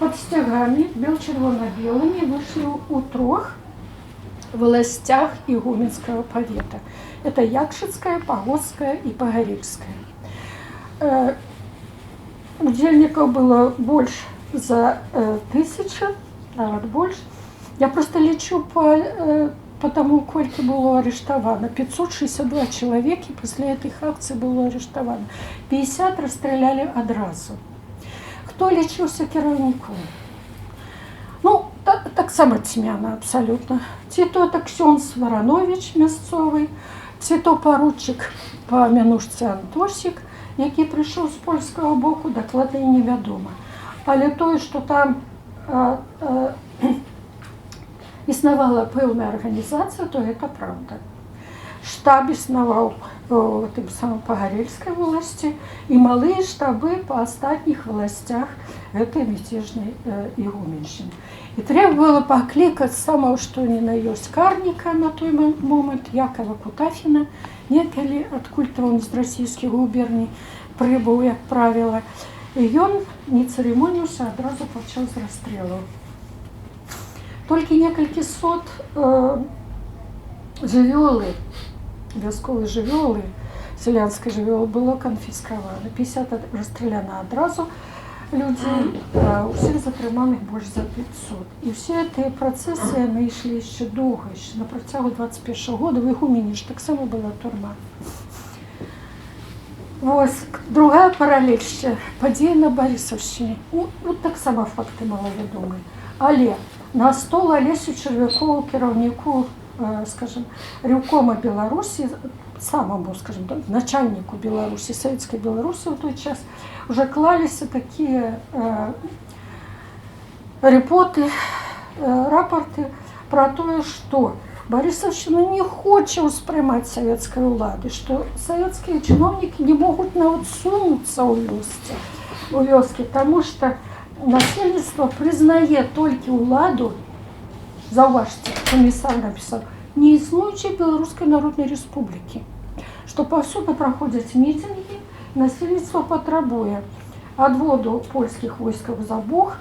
пад сцягамі бел-чырвона-белымі выйшлі ў трох валасцях Ігуменскага павета. Это Якшыцкая, Пагодская і Пагарельская. Удзельнікаў было больш за 1000, нават больш. Я просто лічу по таму, колькі было арыштавана. 562 чалавекі пасля гэтых акцый было арыштавана. 50 расстралялі адразу. Хто лічыўся кіраўніком? Ну, так, таксама цьмяна абсалютна. Ці то это ксёндз Варанович мясцовы, ці то паручык па мянушцы Антосік, які прыйшоў з польскага боку, дакладна і невядома. Але тое, што там існавала пэўная арганізацыя, то гэта праўда. Штаб існаваў у тым самым Пагарельскай воласці і малыя штабы па астатніх валасцях гэтай мяцежнай Ігуменшчыны. І трэба было паклікаць самого што ні на ёсць карніка на той момант Якова Кутафіна, некалі адкуль-то он з расійскіх губерній прыбыў, як правіла. І ён не цырымоніўся, адразу пачаў з расстрэлаў. Толькі некалькі сот жывёлы, вясковай жывёлы, сялянскай жывёлы было канфіскавана. 50 расстраляна адразу людзей, а усіх затрыманых больш за 500. І ўсе гэтыя працэсы, яны ішлі яшчэ доўга, яшчэ на працягу 21 года. В Ігумені ж таксама была турма. Вось, другая паралель яшчэ, падзея на Барысаўшчыне. Ну, таксама факты малавядомыя. Але на стол Алесю Чарвякову, кіраўніку, скажем, Рэўкома Беларусі, самому, скажем так, начальніку Беларусі, савецкай Беларусі ў той час, уже клаліся такія рэпоты, рапорты пра тое, што Барысаўшчына не хоча ўспрымаць савецкай улады, што савецкія чыноўнікі не могуць нават сунуцца ў вёскі, таму што насельніцтва прызнае толькі ўладу, заўважце, камісар напісаў, неіснуючай Беларускай Народнай Рэспублікі, што паўсюдна праходзяць мітынгі, насельніцтва патрабуе адводу польскіх войскаў за Буг,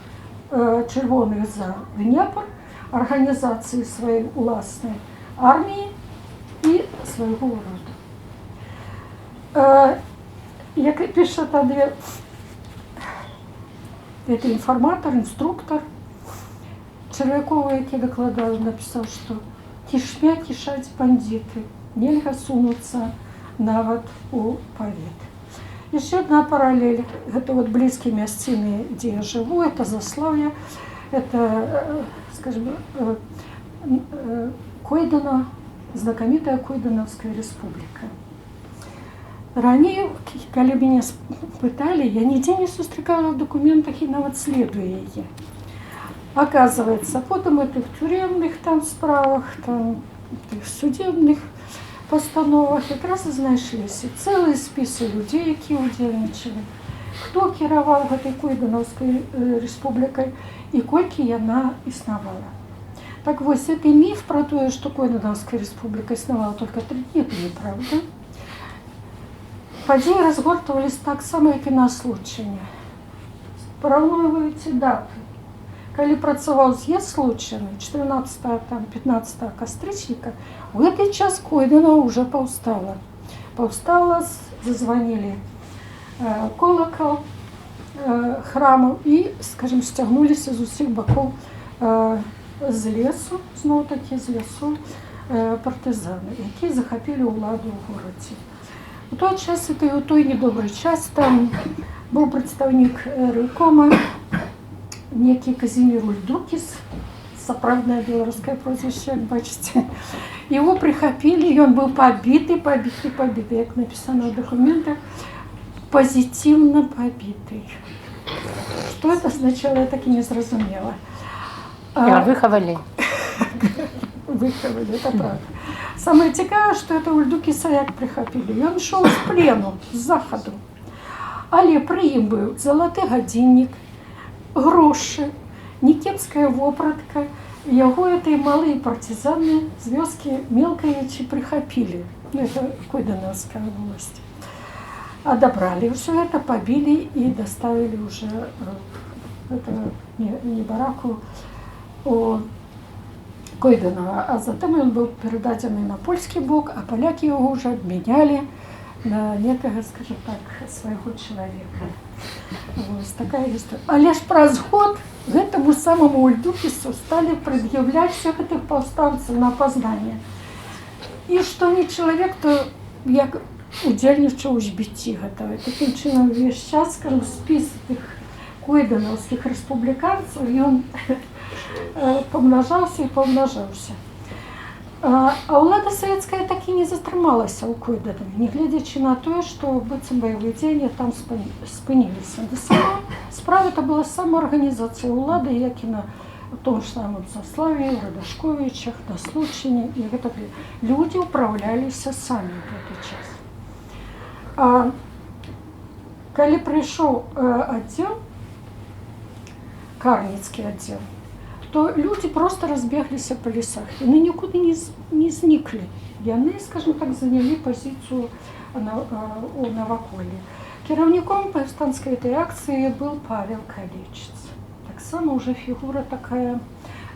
чырвоных за Днепр, арганізацыі сваёй уласнай арміі і свайго ўраду. Як піша тады гэты інфарматар, інструктар Чарвякова, які дакладаў, напісаў, што кішмя кішаць бандыты, нельга сунуцца нават у павет. Яшчэ одна паралель, гэта вот блізкія мясціны, дзе я жыву, это Заслаўе, это, скажем, Койдана, знакамітая Койданаўская рэспубліка. Раней, калі мяне пыталі, я нідзе не сустракала ў дакументах і нават следу яе. Оказывается, потым у тых тюремных там справах, там тых судебных пастановах якраз і знайшліся цэлыя спісы людзей, якія ўдзельнічалі, хто кіраваў гэтай Койданаўскай рэспублікай і колькі яна існавала. Так вось, гэты міф пра тое, што Койданаўская рэспубліка існавала только 3 дні, это неправда. Падзеі разгортвались так само, як і на Случчыне. Параўноўваеце даты. Калі працаваў з'езд Случчыны 14, там, 15 кастрычніка, у гэты час Койдана уже паўстала. Паўстала, зазванілі колокол храмаў і, скажем, сцягнуліся з усіх бакоў з лесу, зноў такі з лесу партызаны, якія захапілі ўладу ў горадзе. У той час, это у той недобры час, там быў прадстаўнік рэўкома, некі Казімір Ульдукіс, Сапраўднае беларускае прозвішча, як бачыце. Его прыхапілі, ён быў пабіты, пабіты, пабіты, як напісана ў дакументах, пазітыўна пабіты. Што это азначала, я так і не зразумела. А выхавалі. Выхавалі, это правда. Самае цікавае, што это Ульдукіса як прыхапілі. Ён ішоў з плену, з захаду. Але пры ім быў залаты гадзіннік, грошы, някепская вопратка. Яго этой малыя партызаны з вёскі Мелкавічы прыхапілі. Ну, это Койданаўская воласць. Адабралі ўсё это, пабілі і даставілі уже этого небараку у Койданава. А затым ён быў перададзены на польскі бок, а палякі яго ўжо абмянялі на некага, скажем так, свайго чалавека. Вось такая гісторыя. Але ж праз год гэтаму самаму Ульдукісу сталі прад'яўляць всех гэтых паўстанцаў на апазнанне. І што не чалавек, то як удзельнічаў у збіцці гэтага. Такім чынам, увесь час, скажем, спіс тых койданаўскіх рэспубліканцаў ён памнажаўся і памнажаўся. А ўлада савецкая так і не затрымалася ў Койданаве, нягледзячы на тое, што быццам баявыя дзеянні там спыніліся. Да сама справа это была самаарганізацыя ўлады, як і на том ж самым Заславе, Радашковічах, на Случчыне і гэтак далей. Людзі ўпраўляліся самі ў гэты час. А калі прыйшоў аддзел, карніцкі аддзел, то людзі просто разбегліся па лесах. Яны нікуды не зніклі. Яны, скажем так, занялі пазіцыю у наваколлі. Кіраўніком паўстанцкай этой акцыі был Павел Калечыц. Таксама уже фігура такая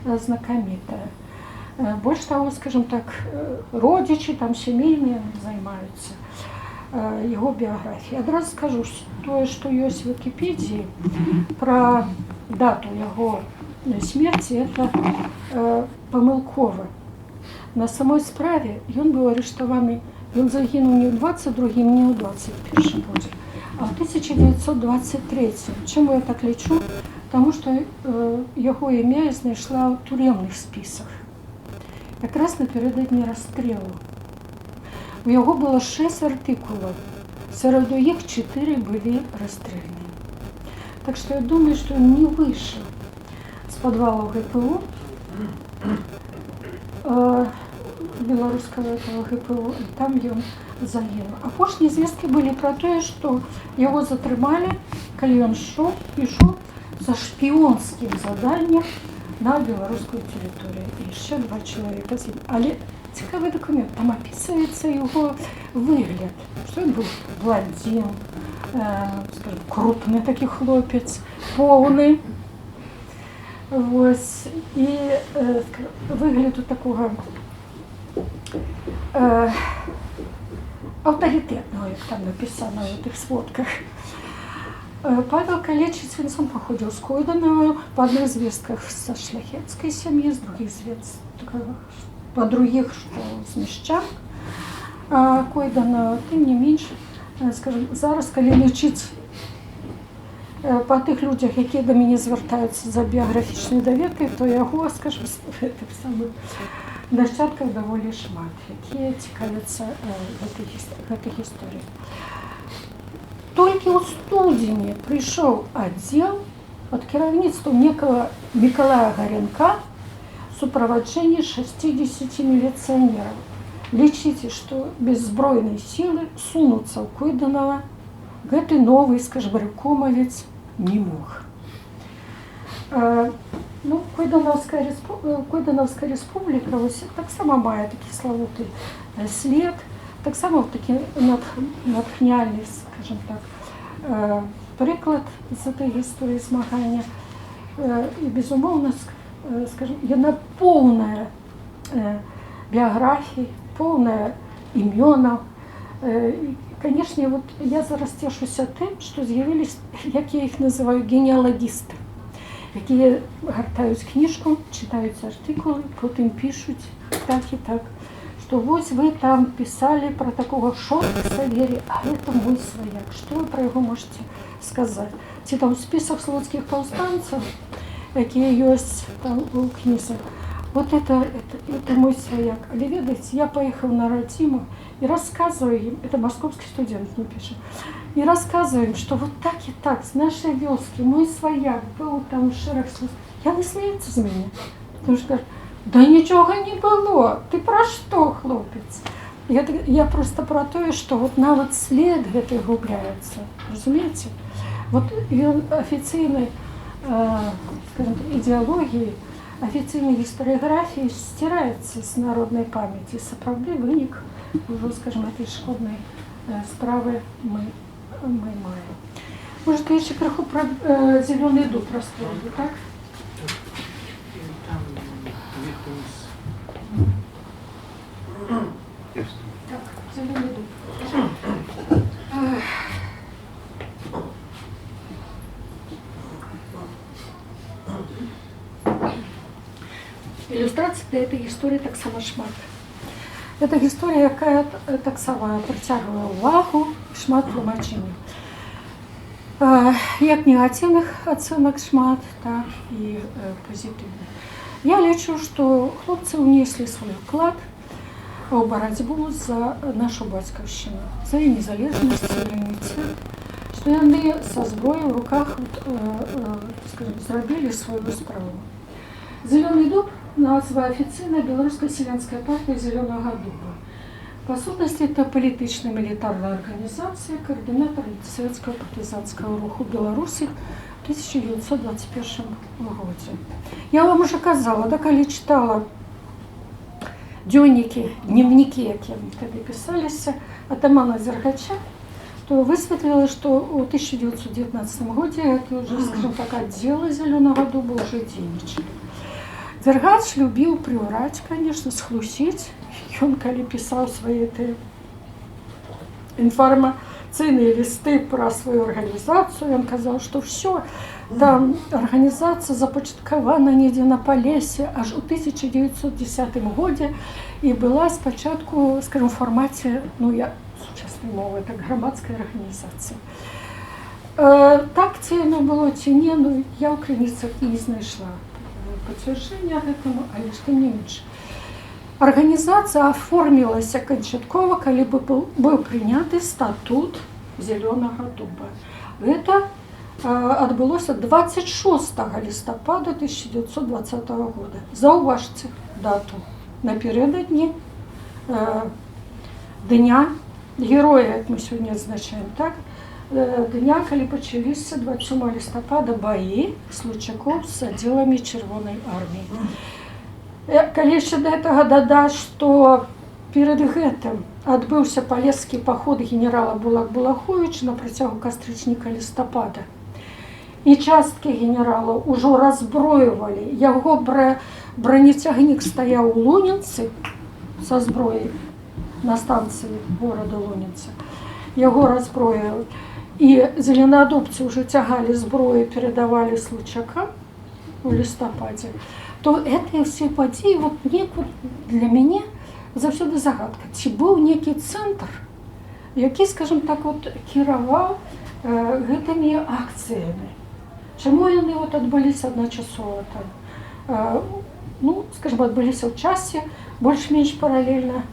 знакамітая. Больш таго, скажем так, родзічы там сямейныя займаюцца яго біяграфіяй. Адразу скажу, тое, што ёсць в Вікіпедіі пра дату яго смерці, это памылкова. На самой справе ён быў арыштаваны, ён загінуў не ў 22, не ў 21 годзе, а ў 1923. Чаму я так лічу? Таму што яго імя я знайшла ў турэмных спісах. Якраз напярэдадні расстрэлу. У яго было 6 артыкулаў, сярод іх 4 былі расстрэльныя. Так што я думаю, што ён не выйшаў з падвалу ГПУ, беларускага этого ГПУ, і там ён загінуў. Апошнія звесткі былі пра тое, што яго затрымалі, калі ён ішоў за шпіёнскім заданнем на беларускую тэрыторыю. І яшчэ два чалавека з ім. Але цікавы дакумент, там апісваецца яго выгляд, што ён быў бландзін, скажем, крупны такі хлопец, поўны. Вось, і выгляду такога аўтарытэтнага, як там напісана ў тых сводках. Павел Калечыц, ён сам паходзіў з Койданава, па адных звестках са шляхецкай сям'і, з другіх звестках, па другіх, што з мешчан Койданава. Тым не менш, скажем, зараз, калі лічыць па тых людзях, якія да мяне звяртаюцца за біяграфічнай даведкай, то яго, скажем, гэтых самых нашчадкаў даволі шмат, якія цікавяцца гэтай гісторыяй. Толькі ў студзені прыйшоў аддзел пад кіраўніцтвам некага Мікалая Гаренка в суправаджэнні 60 міліцыянераў. Лічыце, што без збройнай сілы сунуцца ў Койданава гэты новы, скажем, рэўкомавец не мог. Ну, Койданаўская рэспубліка вось таксама мае такі славуты след, таксама такі натхняльны, скажем так, прыклад з этой гісторыі змагання. І безумоўна, скажем, яна поўная біяграфій, поўная імёнаў. І, канешне, вот я зараз цешуся тым, што з'явілись, як я іх называю, генеалагісты, якія гартаюць кніжку, чытаюць артыкулы, потым пішуць так і так, што вось вы там пісалі пра такога Шорт-Ксаверія, а это мой сваяк. Што вы пра яго можете сказаць? Ці там у спісах слуцкіх паўстанцаў якія ёсць там у кнізе. Вот это мой сваяк. Але ведаеце, я паехаў на радзіму і рассказываю им, это московский студент мне пишет, и рассказываю им, что вот так и так, с нашей вёскі мой сваяк был там в шэраг служб. Яны смеются з мяне. Потому что говорят: «Да нічога не было, ты пра што, хлопец?» Я просто про тое, что вот нават след гэты губляецца, разумееце? Вот ён афіцыйнай, скажем так, ідэалогіі, афіцыйнай гістарыяграфіі сціраецца з народнай памяці. Сапраўды вынік ўжо, скажем, этой шкоднай справы мы маем. Может, я яшчэ крыху пра «Зялёны дуб» раскажу, так? І там вверх вниз. Так, «Зялёны дуб». Эх. Ілюстрацый для этой гісторыі таксама шмат. Это гісторыя, якая таксама прыцягвае ўвагу, шмат тлумачэнняў. Як негатыўных ацэнак шмат, так і пазітыўных. Я лічу, што хлопцы ўнеслі свой уклад у барацьбу за нашу бацькаўшчыну, за яе незалежнасць, суверэнітэт, што яны са зброяй у руках вот, скажем, зрабілі сваю справу. «Зялёны дуб» — назва афіцыйная Беларуская сялянская партыя «Зялёнага дуба». Па сутнасці это палітычна-мілітарная арганізацыя, каардынатар антисавецкага партызанскага руху Беларусі в 1921 годзе. Я вам уже казала, да, калі чытала дзённікі, дневнікі, якія тады пісаліся, атамана Дзергача, то высветліла, што ў 1919 годзе это уже, скажем так, аддзелы «Зялёнага дуба» уже дзейнічалі. Дзергач любіў прыўраць, конечно, схлусіць. Ён, калі пісаў свае тыя інфармацыйныя лісты пра сваю арганізацыю, ён казаў, што ўсё, там арганізацыя запачаткавана недзе на Палесе аж у 1910 годзе і была спачатку, скажем, у фармаце, ну, я сучаснай мовы, так, грамадская арганізацыя. Так ці яно было, ці не, ну, я ў крыніцах не знайшла пацвярджэння гэтаму, але ж тым не менш. Арганізацыя аформілася канчаткова, калі бы быў прыняты статут «Зялёнага дуба». Гэта адбылося 26 лістапада 1920 года. Заўважце дату. Напярэдадні дня героя, як мы сёння адзначаем, так? Дня, калі пачаліся 27 лістапада баі случакоў з аддзеламі Чырвонай арміі. Калі яшчэ да гэтага дадаць, што перад гэтым адбыўся палескі паход генерала Булак-Булаховіча на працягу кастрычніка, лістапада. І часткі генералаў ужо раззбройвалі. Яго бронецягнік стаяў у Лунінцы са зброяй на станцыі горада Лунінца. Яго раззброілі. І зеленадубцы ўжо цягалі зброю, перадавалі случакам у лістападзе. То гэтыя ўсе падзеі вот неяк вот для мяне заўсёды загадка. Ці быў некі цэнтр, які, скажем так, вот, кіраваў гэтымі акцыямі? Чаму яны вот адбыліся адначасова там? Ну, скажем, адбыліся ў часе больш-менш паралельна.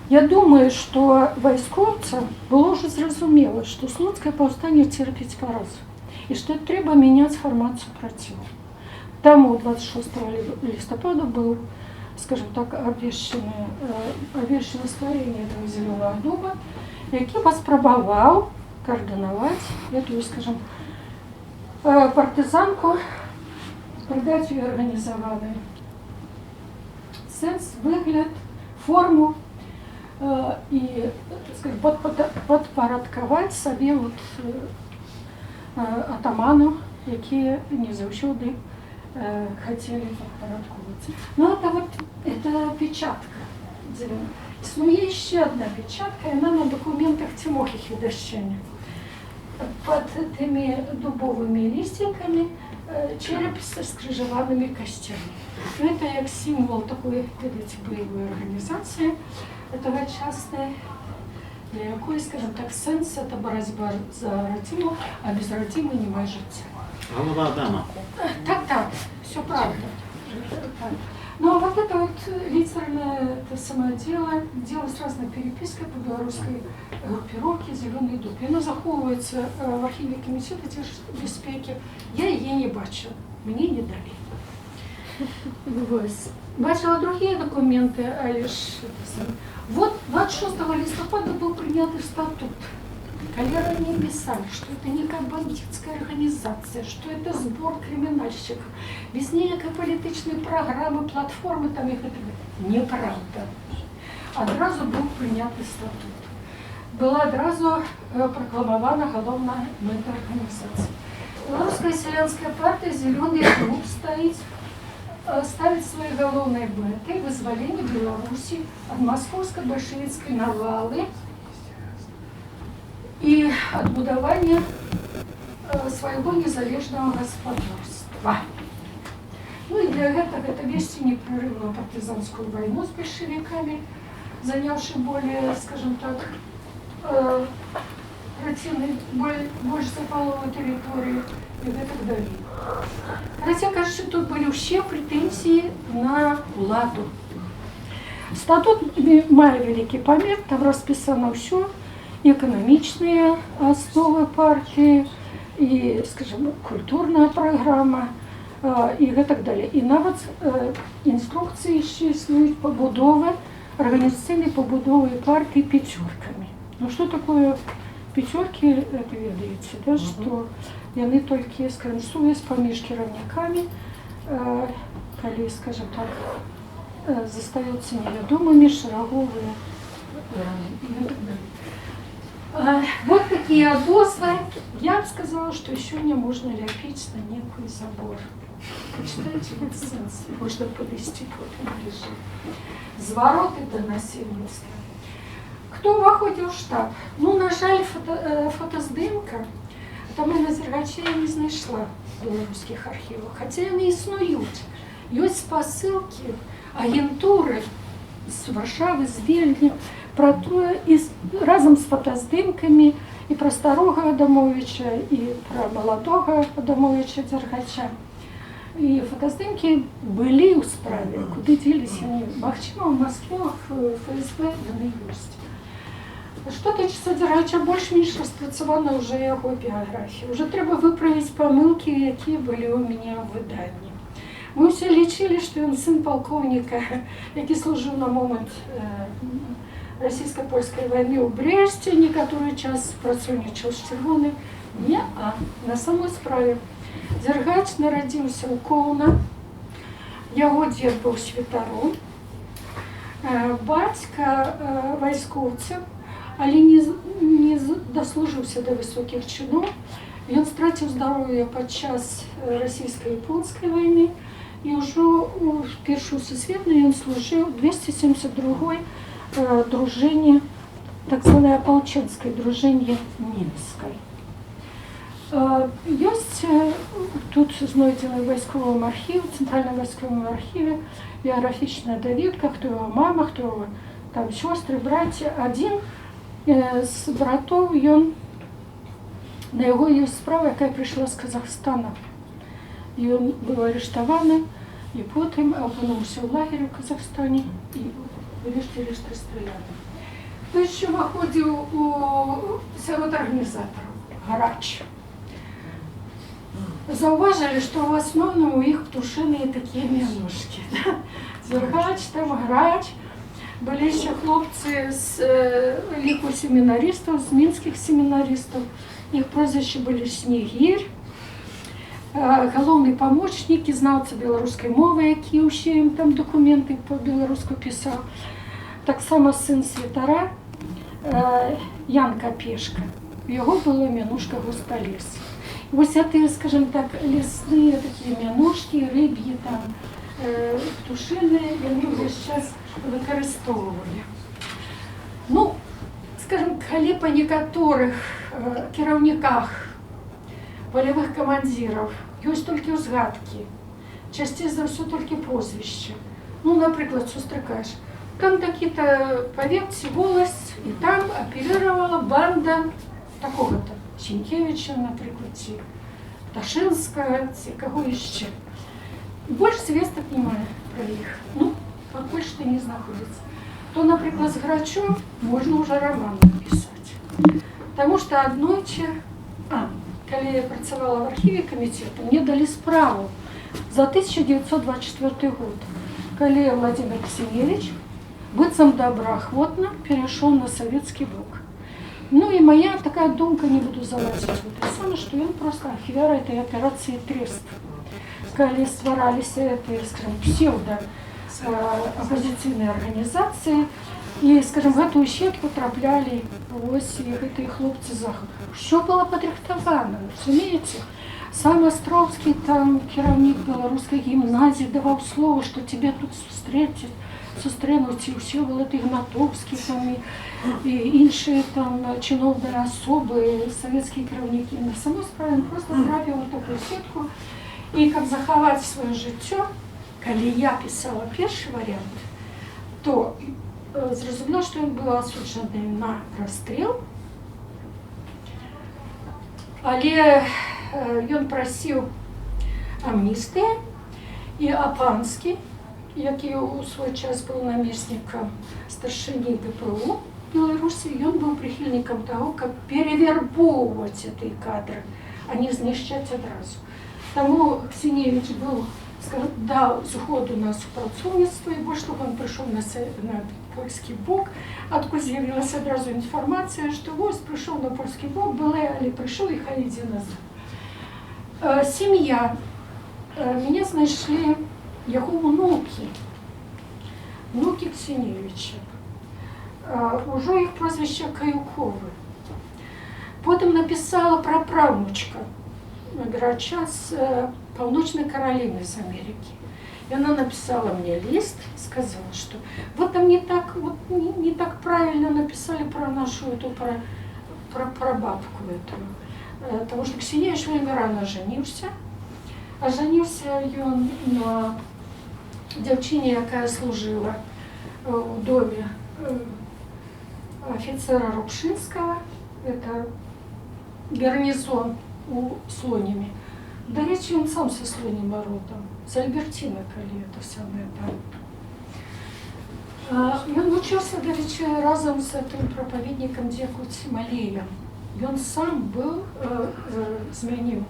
Я думаю, што вайскоўцам было ўжо зразумела, што слуцкае паўстанне церпіць паразу і што трэба мяняць фармат супраціву. Таму 26 лістапада быў, скажем так, абвешчана стварэнне этого «Зялёнага дуба», які паспрабаваў каардынаваць эту, скажем, партызанку, прыдаць ёй арганізаваны сэнс, выгляд, форму і, скажем, падпарадкаваць сабе вот, атаманаў, якія не заўсёды хацелі падпарадкоўвацца. Ну, это вот это печатка. Існуе яшчэ одна печатка, яна на дакументах Цімохі Федашчыны. Под тымі дубовымі лісцінкамі череп са скрыжаванымі касцямі. Ну, это як сімвал такой, ведаеце, баявой арганізацыі тогочаснай, для якой, скажем так, сэнс — это барацьба за радзіму, а без радзімы няма жыцця. Голова Адама. Так, все правда. Так. Ну, а вот это вот литерное это самое дело, дело с разной перепиской по белорусской группировке «Зеленый дуб». Яно захоўваецца в архіве Камітэта дзяржбяспекі. Я яе не бачыла, мне не далі. Вось. Бачыла другія дакументы, але ж это самое. Вот 26 лістапада быў прыняты статут. Калі ранее писали, что это некая бандитская организация, что это сбор криминальщиков, без ніякай палітычнай праграмы, платформы там і гэтак далее. Неправда. Адразу быў прыняты статут. Была адразу пракламавана галоўная мэта арганізацыі. Беларуская сялянская партыя «Зялёны дуб» ставіць сваёй галоўнай мэтай вызваленне Беларусі ад маскоўска-бальшавіцкай навалы і адбудаванне свайго незалежнага гаспадарства. Ну і для гэтага это весці непрерывную партызанскую вайну з бальшавікамі, заняўшы более, скажем так, траціны, больш за палову тэрыторыі і гэтак далей. Хаця, кажучы, тут былі ўсе прэтэнзіі на ўладу. Статут мае вялікі памер, там распісана ўсё, і эканамічныя асновы партыі, і, скажем, культурная праграма, і гэтак далей. І нават інструкцыі яшчэ існуюць пабудовы, арганізацыйнай пабудовы партыі пяцёркамі. Ну что такое пяцёркі, это ведаеце, да, што яны толькі, скажем, сувязь паміж кіраўнікамі, калі, скажем так, застаюцца невядомымі шараговыя і гэтак далей. Вот такія адозвы. Я б сказала, што сёння можна ляпіць на некую забор. Пачытайце, вот сэнс, можна падысці потым бліжэй. Звароты да насельніцтва. Хто ўваходзіў у штаб? Ну, на жаль, фотаздымка Атамана Дзергача я не знайшла в беларускіх архівах, хаця яны існуюць. Ёсць спасылкі агентуры з Варшавы, з Вільні, пра тое, і разам з фотаздымкамі і пра старога Адамовіча, і пра маладога Адамовіча Дзергача. І фотаздымкі былі ў справе, куды дзеліся яны. Магчыма, ў Маскве, в ФСБ яны ёсць. Што тычыцца Дзергача, больш-менш распрацавана ўжо яго біяграфія. Уже трэба выправіць памылкі, якія былі ў мяне ў выданні. Мы ўсе лічылі, што ён сын палкоўніка, які служыў на момант расійска-польскай вайны ў Брэсце, некаторы час супрацоўнічаў з чырвоным. Не, а на самой справе Дзергач нарадзіўся ў Коўна. Яго дзед быў святаром, бацька вайскоўцам, але не даслужыўся да высокіх чыноў. Ён страціў здароўе падчас расійска-японскай вайны, і ўжо ў першую сусветную ён служыў 272 дружыне, так званай апалчэнскай дружыне мінскай. Ёсць тут знойдзены ў вайсковым архіве, цэнтральным вайсковым архіве біяграфічная даведка, хто яго мама, хто яго там сёстры, браці. Адзін з братоў, ён, на яго ёсць справа, якая прыйшла з Казахстана. Ён быў арыштаваны і потым апынуўся ў лагеры ў Казахстане і ўрэшце рэшт расстраляны. Хто яшчэ ўваходзіў у сярод арганізатараў? Грач. Заўважылі, што ў асноўным у іх птушыныя такія мянушкі. Да? Дзергач, там Грач. Былі яшчэ хлопцы з ліку семінарыстаў, з мінскіх семінарыстаў. Іх прозвішчы былі Снегір, галоўны памочнік і знаўца беларускай мовы, які ўсе ім там дакументы па-беларуску пісаў. Таксама сын святара Ян Капешка. У яго была мянушка Густалес. Вось гэтыя, скажем так, лесныя такія мянушкі, рыб'і там, птушыныя, яны ўвесь час выкарыстоўвалі. Ну, скажем, калі па некаторых кіраўніках, палявых камандзіраў ёсць толькі ўзгадкі, часцей за ўсё толькі прозвішча. Ну, напрыклад, сустракаеш, там такі-то павет, воласць, і там аперировала банда такого-то Сенькевича, напрыклад, ці Дашынскага ці каго яшчэ. Больш звестак няма пра іх. Ну, пакуль што не знаходзіцца. То, напрыклад, з Грачом можна ўжо раман напісаць. Таму што аднойчы, калі я працавала в архіве камітэта, мне далі справу за 1924 год, калі Владимир Ксеневич быццам добраахвотна перайшоў на савецкі бок. Ну і моя такая думка, не буду залазіць в это самое, што ён просто ахвяра этой аперацыі «Трест». Калі ствараліся эти, скажем, псевдо апозіцыйныя арганізацыі, і, скажем, гэтую сетку траплялі вось і гэтыя хлопцы захаду. Ўсё было падрыхтавана, разумееце? Сам Астроўскі, там кіраўнік беларускай гімназіі, даваў слова, што тебе тут сустрэць, сустрэнуць, і ўсе Волод Ігнатоўскі там і іншыя там чыноўныя асобы, савецкія кіраўнікі. На самой справе ён просто трапіў у такую сетку, і каб захаваць сваё жыццё, калі я пісала першы варыянт, то зразумела, што ён быў асуджаны на расстрел, але ён прасіў амністыі, і Апанскі, які ў свой час быў намеснікам старшыні ГПУ Беларусі, ён быў прыхільнікам таго, каб перавербоўваць гэтыя кадры, а не знішчаць адразу. Таму Ксеневич быў, скажем, даў згоду на супрацоўніцтва, і больш таго, ён прыйшоў на польскі бок, адкуль з'явілася адразу інфармацыя, што вось прыйшоў на польскі бок, былы, але прыйшоў, і хай ідзе назад. Сям'я. Мяне знайшлі яго унукі, внукі Ксеневича. Ужо іх прозвішча Каюковы. Потым напісала прапраўнучка Грача з Паўночнай Караліны, з Амерыкі. И она написала мне лист, сказала, что вот там не так, вот не так правильно написали про нашу эту, про прабабку эту. Потому что Ксеневич вельмі рано женился. А женился ён на дзяўчыне, якая служыла у доме офицера Рубшинского. Это гарнизон у Слоніме. Дарэчы, ён сам са Слоніма родам, з Альберціна, калі это самое там. Ён вучыўся, дарэчы, разам з гэтым прапаведнікам Дзекуць Малеем. Ён сам быў, змяніў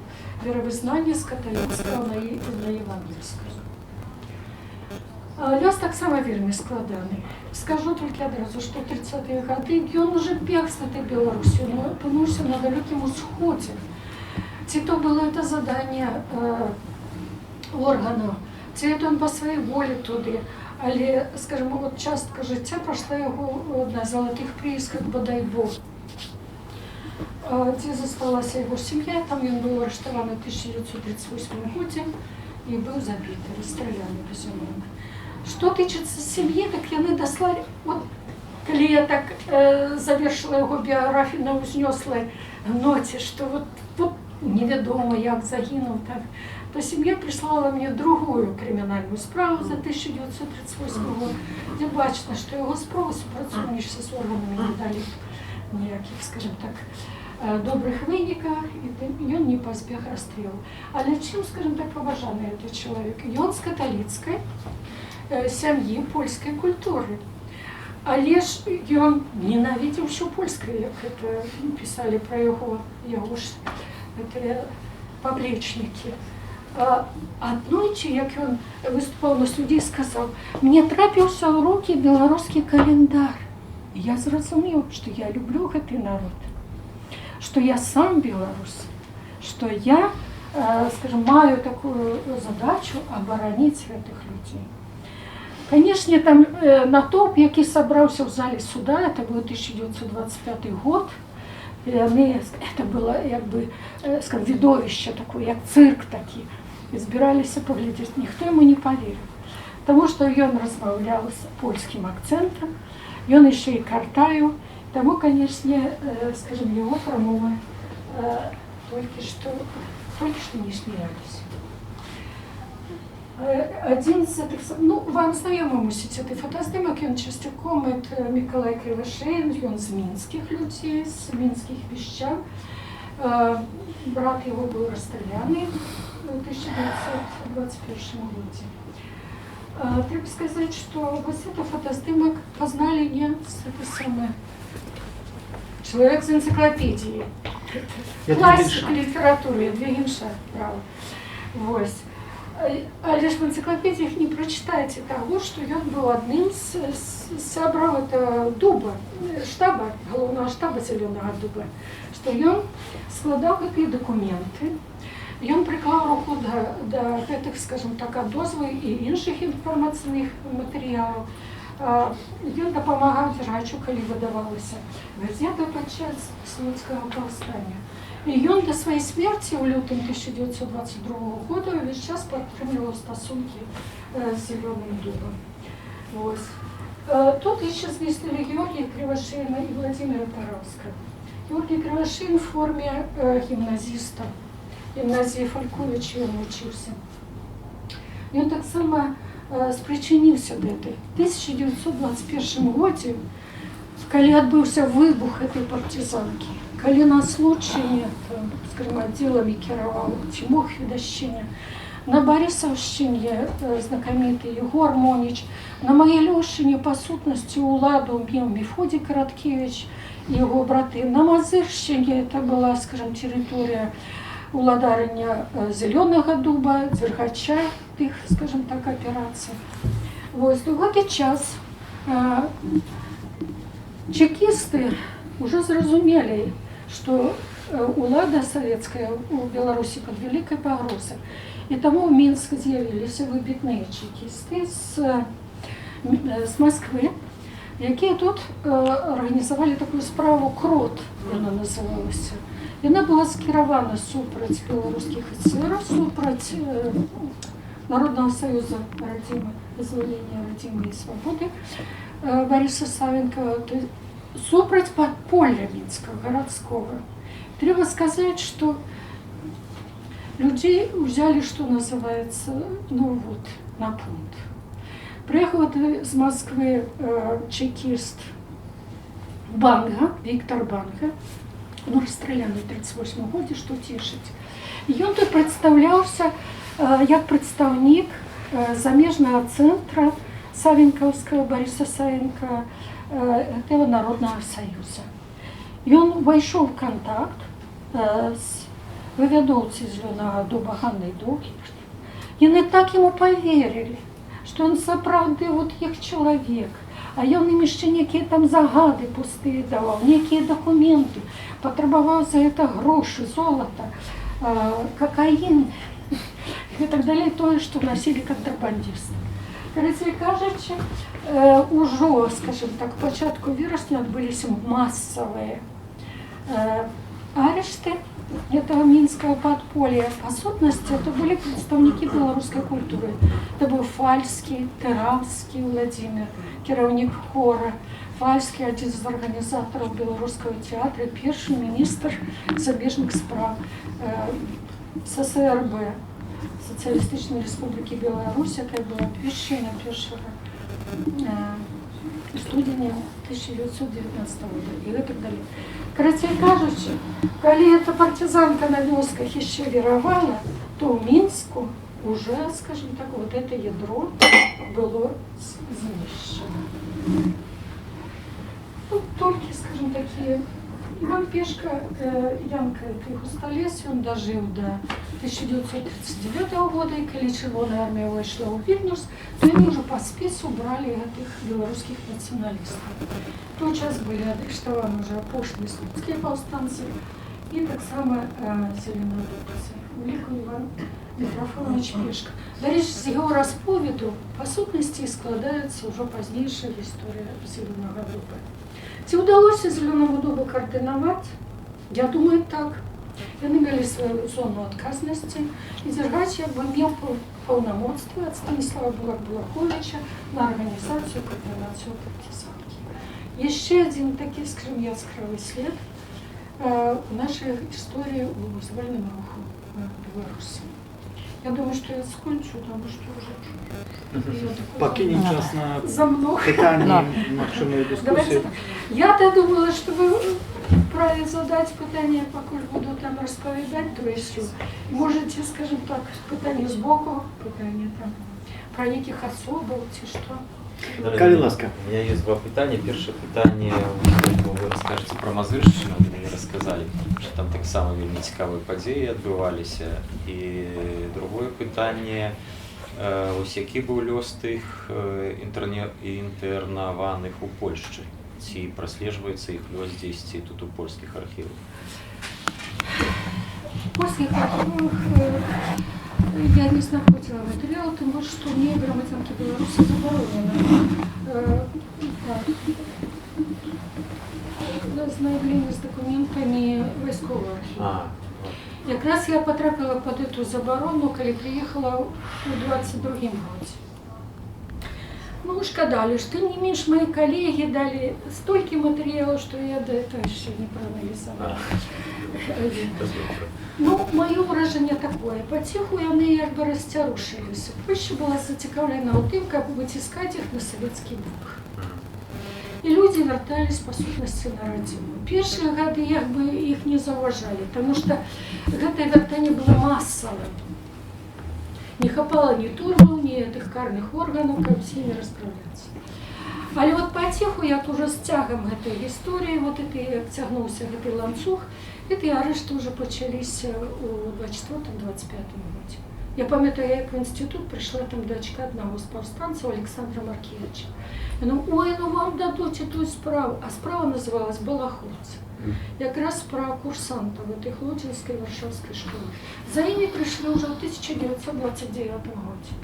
веравызнанне з каталіцкага на евангельскае. Лёс таксама вельмі складаны. Скажу толькі адразу, што ў 30-е гады ён уже бег з этой Беларусі, ён апынуўся на Далёкім Усходзе. Ці то было это заданне органаў, ці это он па сваёй волі туды. Але, скажем, вот частка жыцця прайшла яго на залатых прыісках, Бадай-бо. Дзе засталася яго сям'я, там ён быў арыштаваны ў 1938 годзе і быў забіты, расстраляны, безумоўна. Што тычыцца сям'і, так яны даслалі, вот, калі я так завершыла яго біяграфію на ўзнёслай ноце, што вот невядома, як загінуў, так, то сям'я прыслала мне другую крымінальную справу за 1938 год, дзе бачна, што яго справы супрацоўнічаць з органамі не далі ніякіх, скажем так, добрых вынікаў, і ён не пазбег расстрелу. Але чым, скажем так, паважаны гэты чалавек? Ён з каталіцкай сям'і польскай культуры. Але ж ён ненавідзеў ўсё польскае, як это пісалі пра яго ж гэтыя паплечнікі. Аднойчы, як ён выступаў на судзе, сказаў: «Мне трапіўся ў рукі беларускі календар. І я зразумеў, што я люблю гэты народ, што я сам беларус, што я, скажем, маю такую задачу абараніць гэтых людзей». Конечно, там натоўп, які сабраўся ў зале суда, это быў 1925 год, яны, это было як бы, скажем, відовище такое, як цырк такі, і збіраліся паглядзець. Ніхто яму не паверыў, таму што ён размаўляў з польскім акцэнтам, ён яшчэ і картавіў, таму, конечно, скажем, яго прамовы толькі што не смяяліся. Адзін з гэтых, ну, вам знаёмы мусіць гэты фотаздымак, ён часцяком, это Мікалай Крывашэін, ён з мінскіх людзей, з мінскіх мешчан. Брат яго быў расстраляны ў 1921 годзе. Трэба сказаць, што вось это фотаздымак пазналі не с это самое чалавек з энцыклапедіі. Ядвіга Класік Ільша. літаратуры, Ядвіга Ільша, права. Вось. Але ж в энцыклапедіях не прачытаеце таго, што ён быў адным з сябраў это дуба, штаба, галоўнага штаба «Зялёнага дуба», што ён складаў гэтыя дакументы, ён прыклаў руку да гэтых, скажем так, адозвы і іншых інфармацыйных матэрыялаў. Ён дапамагаў Дзергачу, калі выдавалася газета падчас Слуцкага паўстання. І ён да сваёй смерці ў лютым 1922 года ўвесь час падтрымліваў стасункі з «Зялёным дубам». Вось. Тут яшчэ знеслі Георгія Крывашеіна і Уладзіміра Тараўскага. Георгій Крывашэін у форме гімназіста. Гімназіі Фальковіча ён вучыўся. Ён таксама спрычыніўся да этой. У 1921 годзе, калі адбыўся выбух этой партызанкі, калі на Случчыне, там, скажем, аддзеламі кіраваў Цімох Федашчыня, на Барысаўшчыне знакаміты Ягор Моніч, на Магілёўшчыне па сутнасці ўладу меў Мефодзій Караткевіч і яго браты. На Мазыршчыне это была, скажем, тэрыторыя уладарання «Зялёнага дуба», Дзергача, тых, скажем так, аперацый. Вось, у гэты час чекісты уже зразумелі, што улада савецкая у Беларусі пад вялікай пагрозай. І таму ў Мінск з'явіліся выбітныя чекісты з Масквы, якія тут арганізавалі такую справу, «Крот» яна называлася. Яна была скіравана супраць беларускіх эсэраў, супраць Народнага саюза радзімы, вызвалення радзімы і свабоды Барыса Савенкава, то есть супраць падполля мінскага гарадскога. Трэба сказаць, што людзей узялі, што называется, ну вот, на понт. Прыехаў з Масквы чекіст Банга, Віктар Банга, ну, расстраляны ў 38 годзе, што цешыць. Ён тут прадстаўляўся як прадстаўнік замежнага цэнтра савенкаўскага, Барыса Савенка, этого Народнага саюза. Ён увайшоў в кантакт з вывядоўцай «Зялёнага дуба» Ганнай Доўгіх. Яны так яму паверылі, што ён сапраўды вот іх чалавек, а ён ім яшчэ некія там загады пустыя даваў, некія дакументы, патрабаваў за это грошы, золата, какаін і так далей, тое, што насілі кантрабандісты. Карацей кажучы, ужо, скажем так, пачатку верасня адбыліся масавыя арышты этого мінскага падполля. Па сутнасці это былі прадстаўнікі беларускай культуры. Это быў Фальскі, Тэраўскі Уладзімір, кіраўнік хора, Фальскі, адзін з арганізатараў беларускага тэатра, першы міністр замежных спраў ССРБ, Сацыялістычнай Рэспублікі Беларусь, якая была абвешчана 1 студзеня 1919 года і гэтак далей. Карацей кажучы, калі эта партизанка на вёсках яшчэ віравала, то ў Мінску уже, скажем так, вот это ядро было знішчана. Тут толькі, скажем, такія Іван Пешка, Янка, это Густалес, ён дажыў до 1939 года, і калі Чырвоная армія ўвайшла ў Вільнюс, то яны ўжо па спісу бралі гэтых беларускіх нацыяналістаў. У той час былі арыштаваны ўжо апошнія слуцкія паўстанцы і таксама зеленадубцы. У ліку Іван Мітрафанавіч Пешка. Дарэчы, з яго расповеду па сутнасці складаецца ўжо пазнейшая гісторыя «Зялёнага дуба». Ці ўдалося «Зялёнаму дубу» каардынаваць? Я думаю, так. Яны мелі сваю зону адказнасці, і Дзяргач як бы меў паўнамоцтва ад Станіслава Булак-Булаховіча на арганізацыю, каардынацыю партызанкі. Яшчэ адзін такі, скажем, яскравы след у нашай гісторыі ў вызвольным руху Беларусі. Я думаю, што я скончу, таму што ўжо я такое Пакінем Ну, час на за много. пытанні, Ну. магчымую Давайте дыскусію. так. Я-то думала, што вы праве задаць пытанне, пакуль буду там распавядаць, то есть можаце, скажам так, пытанне збоку, пытанне там пра нейкіх асобаў ці што. Калі ласка. У мяне ёсць два пытанні. Першае пытанне, вы раскажаце пра Мазыршчыну, вы мне расказалі, што там таксама вельмі цікавыя падзеі адбываліся. І другое пытанне, вось які быў лёс тых інтэрнаваных у Польшчы? Ці праслежваецца іх лёс дзесьці тут у польскіх архівах? У польскіх архівах я не знаходзіла матэрыял, тым больш, што мне, грамадзянкі Беларусі, забаронена так, азнаямленне з дакументамі вайсковага архіва. А, Якраз я патрапіла пад гэту забарону, калі прыехала ў 22 годзе. Ну, шкада, але ж тым не менш мае калегі далі столькі матэрыялу, што я да этого яшчэ не прааналізавала. Добра. Ну, маё ўражанне такое. Паціху яны як бы расцярушыліся. Польшча была зацікаўлена ў тым, каб выціскаць іх на савецкі бок. І людзі вяртались па сутнасці на радзіму. Першыя гады як бы іх не заўважалі, таму што гэтае вяртанне было масавым. Не хапала ні турмаў, ні тых карных органаў, каб з імі расправляцца. Але вот паціху, як ужо з цягам гэтай гісторыі, вот это, як цягнуўся гэты ланцуг, гэтыя арышты ўжо пачаліся ў 24-25 годзе. Я памятаю, як в інстытут прыйшла там дачка аднаго з паўстанцаў, Александра Маркевича. Яна: «Ой, ну вам дадуць эту справу». А справа называлась «Балаховцы». Якраз пра курсантаў этой Хлодзенскай варшаўскай школы. За імі прыйшлі ўжо ў 1929 годзе.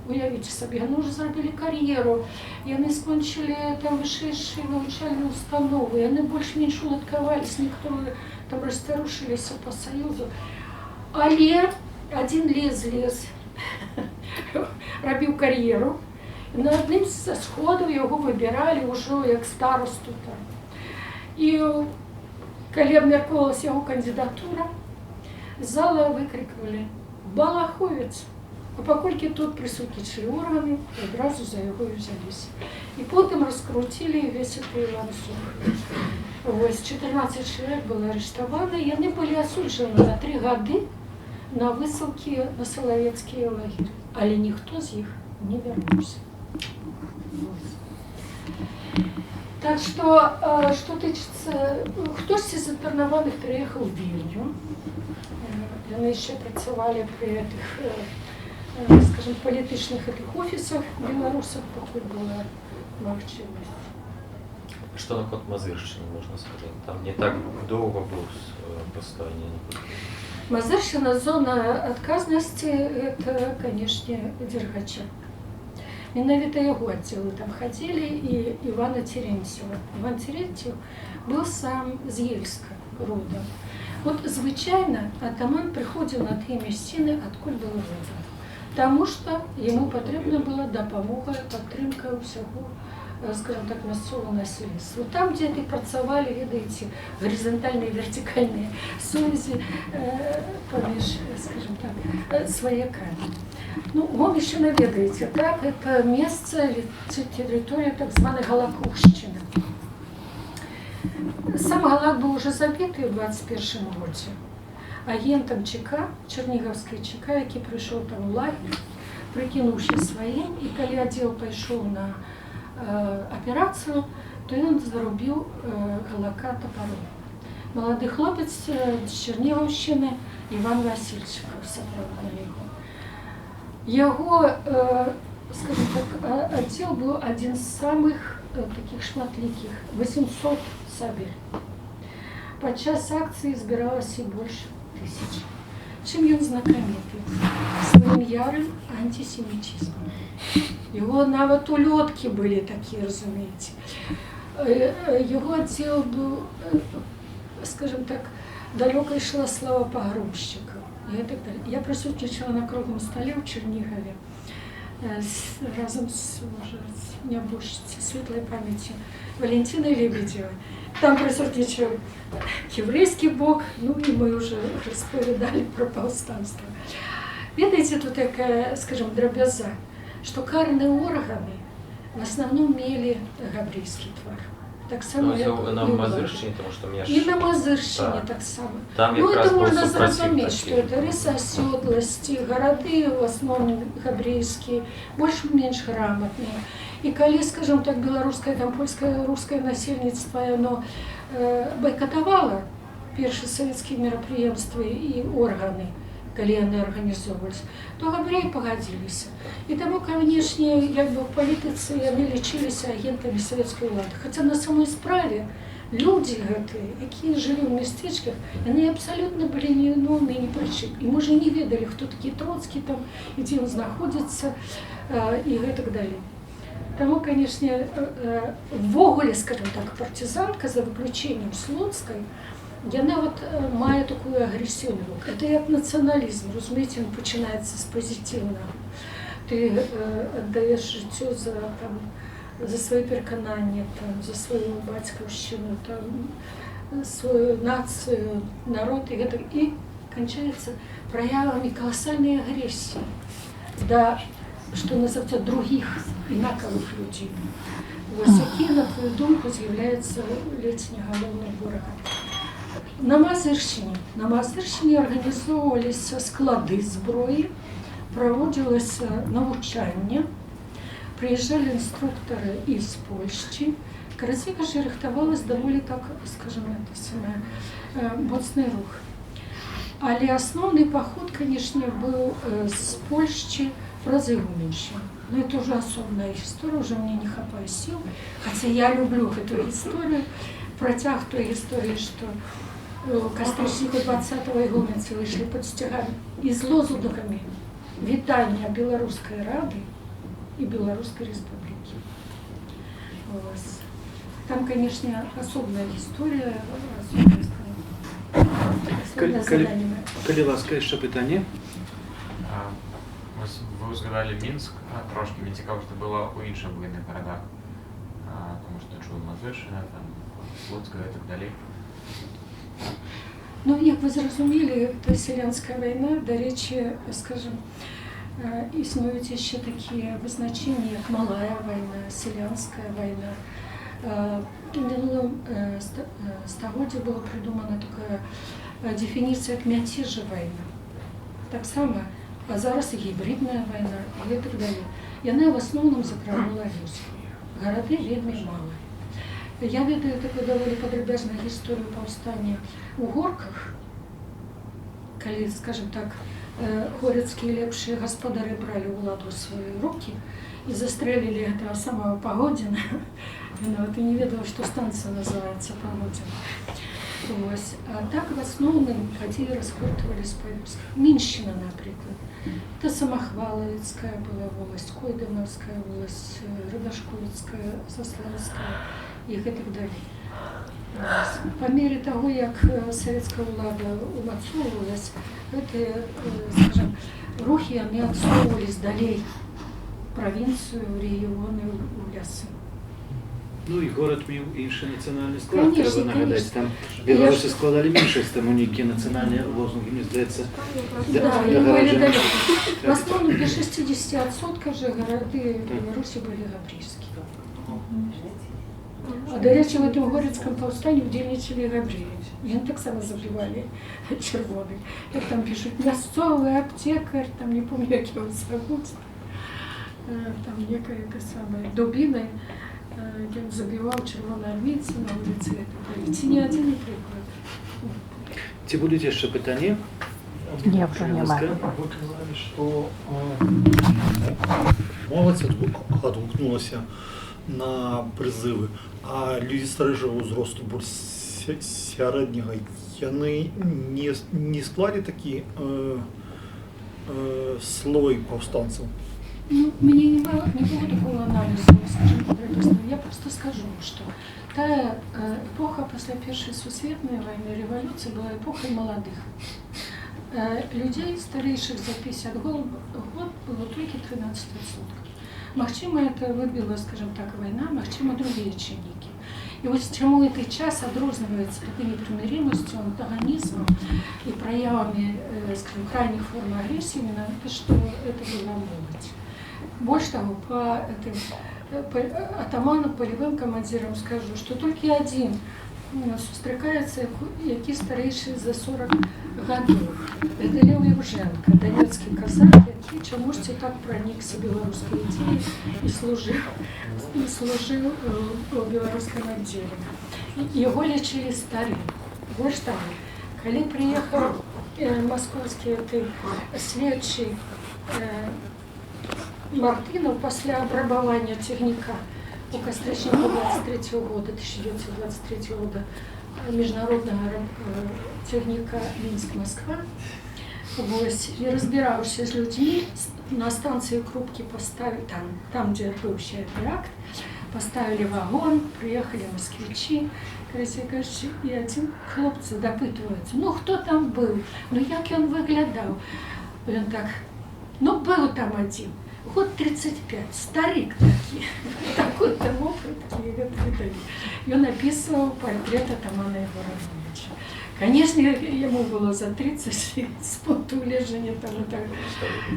Уявіце сабе, яны ўжо зрабілі кар'еру, яны скончылі там вышэйшыя навучальныя установы, яны больш-менш уладкаваліся, некаторыя там расцярушыліся па Саюзу. Але адзін лез, лез, рабіў кар'еру. На адным з сходаў яго выбіралі ўжо як старосту там. І калі абмяркоўвалася яго кандыдатура, з зала выкрыкнулі: «Балаховец!» А паколькі тут прысутнічалі органы, адразу за яго і ўзяліся. І потым раскруцілі весь гэты ланцуг. Вось 14 чалавек было арыштавана, яны былі асуджаны на 3 гады на высылкі на салавецкія лагеры. Але ніхто з іх не вярнуўся. Вось. Так што, што тычыцца, хтосьці з інтэрнаваных пераехаў у Вільню. Яны яшчэ працавалі пры гэтых, скажем, палітычных гэтых офісах беларусаў, пакуль была магчымасць. Што наконт Мазыршчыны можна сказаць? Там не так доўга быў паўстанне. Мазыршчына, зона адказнасці — это, конечно, Дзергача. Менавіта яго аддзелы там хадзілі і Івана Терентьева. Іван Терентьев был сам з Ельска родам. Вот звычайна атаман прыходзіў на тыя мясціны, адкуль было родам. Таму што яму патрэбна была дапамога, падтрымка ўсяго, скажем так, мясцовага насельніцтва. Там, дзе ты працавалі, ведаеце, гарызантальныя, вертыкальныя сувязі паміж, скажем так, сваякамі. Ну, Гомельшчына, ведаеце, так, это месца, ці тэрыторыя так званай Галакоўшчыны. Сам Галак быў уже забіты ў 21 годзе агентам ЧК, Чарнігаўскай ЧК, які прыйшоў там у лагер, прыкінуўся сваім, і калі аддзел пайшоў на аперацыю, то ён зарубіў Галака топором. Малады хлопец з Чарнігаўшчыны, Іван Васильчиков, сапраўдна яго. Яго, скажем так, аддзел быў адзін з самых такіх шматлікіх, 800 сабель. Падчас акцыі збіралася больш тысяч. Чым ён знакаміты? Сваім ярым антисемітизмом. Яго нават улёткі былі такія, разумееце. Яго аддзел быў, скажем так, далёка ішла слава пагромшчыкаў. І так далее. Я прысутнічала на круглым стале ў Чарнігаве разам з, уже, з нябожчыцай светлай памяці Валентинай Лебедевай. Там прысутнічаў еврейскі бок, ну і мы уже распавядалі пра паўстанства. Ведаеце, тут такая, скажем, драбяза, што карныя органы в асноўным мелі габрэйскі твар. Таксама, Ну, як це на і ўлада. Мазыршчыне, тому што мне ж І на Мазыршчыне таксама. Там Ну, якраз это быў можно супраціў зразумець, такі. что это рыса оседлости, городы в основном габрэйскія, больш-менш грамотные. І калі, скажем так, беларускае, там, польскае, рускае насельніцтва, яно байкатавала першыя савецкія мерапрыемствы і органы, калі яны арганізоўваліся, то габрэі пагадзіліся. І таму, канешне, як бы в палітыцы яны лічыліся агентамі савецкай улады. Хаця на самой справе людзі гэтыя, якія жылі ў мястэчках, яны абсалютна былі невіновныя, ні пры чым. І, можа, не ведалі, хто такі Троцкі там і дзе ён знаходзіцца, і гэтак далей. Таму, канешне, увогуле, скажем так, партизанка, за выключэннем Слуцкай, яна вот мае такую агрэсіўную бок. Это як нацыяналізм, разумееце, ён пачынаецца з пазітыўнага. Ты аддаеш жыццё за, там, за сваё перакананне, там, за сваю бацькаўшчыну, там, сваю нацыю, народ і гэтак, і канчаецца праявамі каласальнай агрэсіі да, што называется, другіх інакавых людзей. Вось якія, на твою думку, з'яўляюцца ледзь не галоўным ворагам. На Мазыршчыне арганізоўваліся склады зброі, праводзілася навучанне, прыязджалі інструктары з Польшчы. Карацей кажучы, рыхтавалась даволі так, скажем, это самое, моцны рух. Але асноўны паход, канешне, быў з Польшчы праз Ігуменшчыну. Но это уже асобная гісторыя, уже мне не хапае сіл. Хаця я люблю гэту гісторыю, працяг той гісторыі, што у кастрычніку 20-го ігуменцы выйшлі пад сцягамі і з лозунгамі вітання Беларускай рады і Беларускай рэспублікі. Вось. Там, конечно, асобная гісторыя, асобная, асобнае заданне. Калі ласка, яшчэ пытанне. Вось вы ўзгадалі Мінск трошкі, мне цікава, што было ў іншых буйных гарадах. Таму што чую Мазыршчына, там, Слуцкая і так далей. Ну, як вы зразумелі, то сялянская вайна, дарэчы, скажем, існуюць яшчэ такія вызначэнні, як малая вайна, сялянская вайна. У мінулым стагоддзі была прыдумана такая дэфініцыя, як мяцежы вайна. Таксама, а зараз і гібридная вайна і так далей. Яна в асноўным закранула вёску. Гарады вельмі мала. Я ведаю такую даволі падрабязную гісторыю паўстання ў Горках, калі, скажем так, горацкія лепшыя гаспадары бралі ўладу ў свае рукі і застрэлілі гэтага самого Пагодзіна. Я нават і не ведала, што станцыя называецца Пагодзіна. Вось. А так в асноўным падзеі разгортвались па вёсках. Міншчына, напрыклад. Это Самахвалавіцкая была воласць, Койданаўская воласць, Радашковіцкая, Заслаўская і гэтак далей. Вось. Па мере таго, як савецкая ўлада умацоўвалась, гэтыя, скажем, рухі яны адсоўвались далей, правінцыю, рэгіёны, у лясы. Ну і горад меў іншы нацыянальны склад, Конечно, трэба нагадаць. конечно. Там беларусы складалі меншасць, таму нейкія нацыянальныя лозунгі, мне здаецца, Да, и были дагараджаны. далеко. В основном до 60% же городы Беларуси были габрэйскія. А, дарэчы, в этом горацкім паўстанні удзельнічалі габрэі. Яны таксама забівалі чырвоных. Як там пішуць, мясцовы аптэкар, там не помню, як яго завуць, там некая та самая дубінай, ён забіваў чырвонаармейца на вуліцы. Ці не адзіны прыклад. Ці будуць яшчэ пытанні? Не, ўжо Калі няма. ласка. Вы казалі, што моладзь адгукнулася на прызывы, а людзі старэйшага ўзросту, больш сярэдняга, яны не склалі такі слой паўстанцаў? Ну, у мяне не было такого аналізу, скажем, падрабязнага. Я просто скажу, што тая эпоха пасля Першай сусветнай вайны, рэвалюцыі была эпохай маладых. Людзей, старэйшых за 50 год, было толькі 13%. Магчыма, это выбіла, скажем так, вайна, магчыма, другія чыннікі. І вось чаму гэты час адрозніваецца такой непримиримостью, антагонизмом и проявами, скажем, крайних форм агрессии, именно это, что это была моладзь. Больше того, по этим по атаманам, полевым командирам скажу, что только один сустракаецца, які старэйшы за 40 гадоў. Это Леў Евженко, донецкі казак, які чамусьці так пранікся беларускай ідзеяй і служыў у беларускам аддзеле. І яго лічылі старым. Больш таго, калі прыехаў маскоўскі той следчы Мартынаў пасля абрабавання цягніка у кастрычніку 23 года, 1923 года, міжнароднага цягніка Мінск-Москва, вось, і разбіраўся з людзьмі, на станцыі Крупкі паставілі, там, дзе адбыўся тэракт, паставілі вагон, прыехалі масквічы, карацей кажучы, і адзін хлопцы дапытваюцца: «Ну, хто там быў, ну, як ён выглядаў?» Ён так: «Ну, быў там адзін, год 35, старик такі», такой там опыткі і гэтак далей. Ён апісваў партрэт атамана Ягора. Конечно, яму было за 30, з пункту гледжання там, так,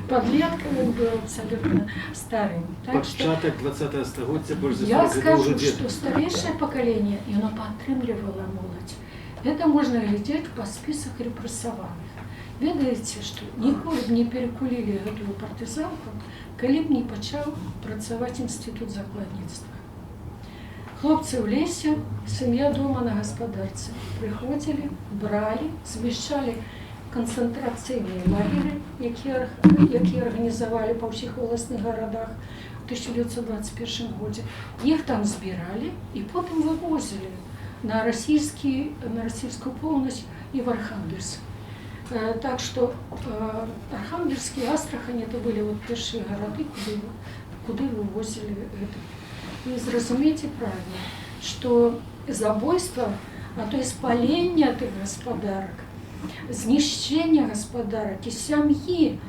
подлетка, ён быў абсолютно старым. Так что Пачатак 20 стагоддзя, больш за я 40 гадоў скажу, ужо дзед. что старейшее поколение, и оно падтрымлівала моладзь. Это можно глядеть по список репрессованных. Ведаеце, што ніколі б не перакулілі гэтую партызанку, калі б не пачаў працаваць інстытут закладніцтва. Хлопцы ў лесе, сям'я дома на гаспадарцы. Прыходзілі, бралі, змяшчалі канцэнтрацыйныя лагеры, якія арганізавалі па ўсіх валасных гарадах у 1921 годзе. Іх там збіралі і потым вывозілі на расійскую поўнач і в Архангельск. Так что Архангельск и Астрахань — это были вот першыя гарады, куды вывозілі гэта. І зразумейце правильно, что забойство, а то і спаленне тых гаспадарак, знішчэнне гаспадарак і сям'і,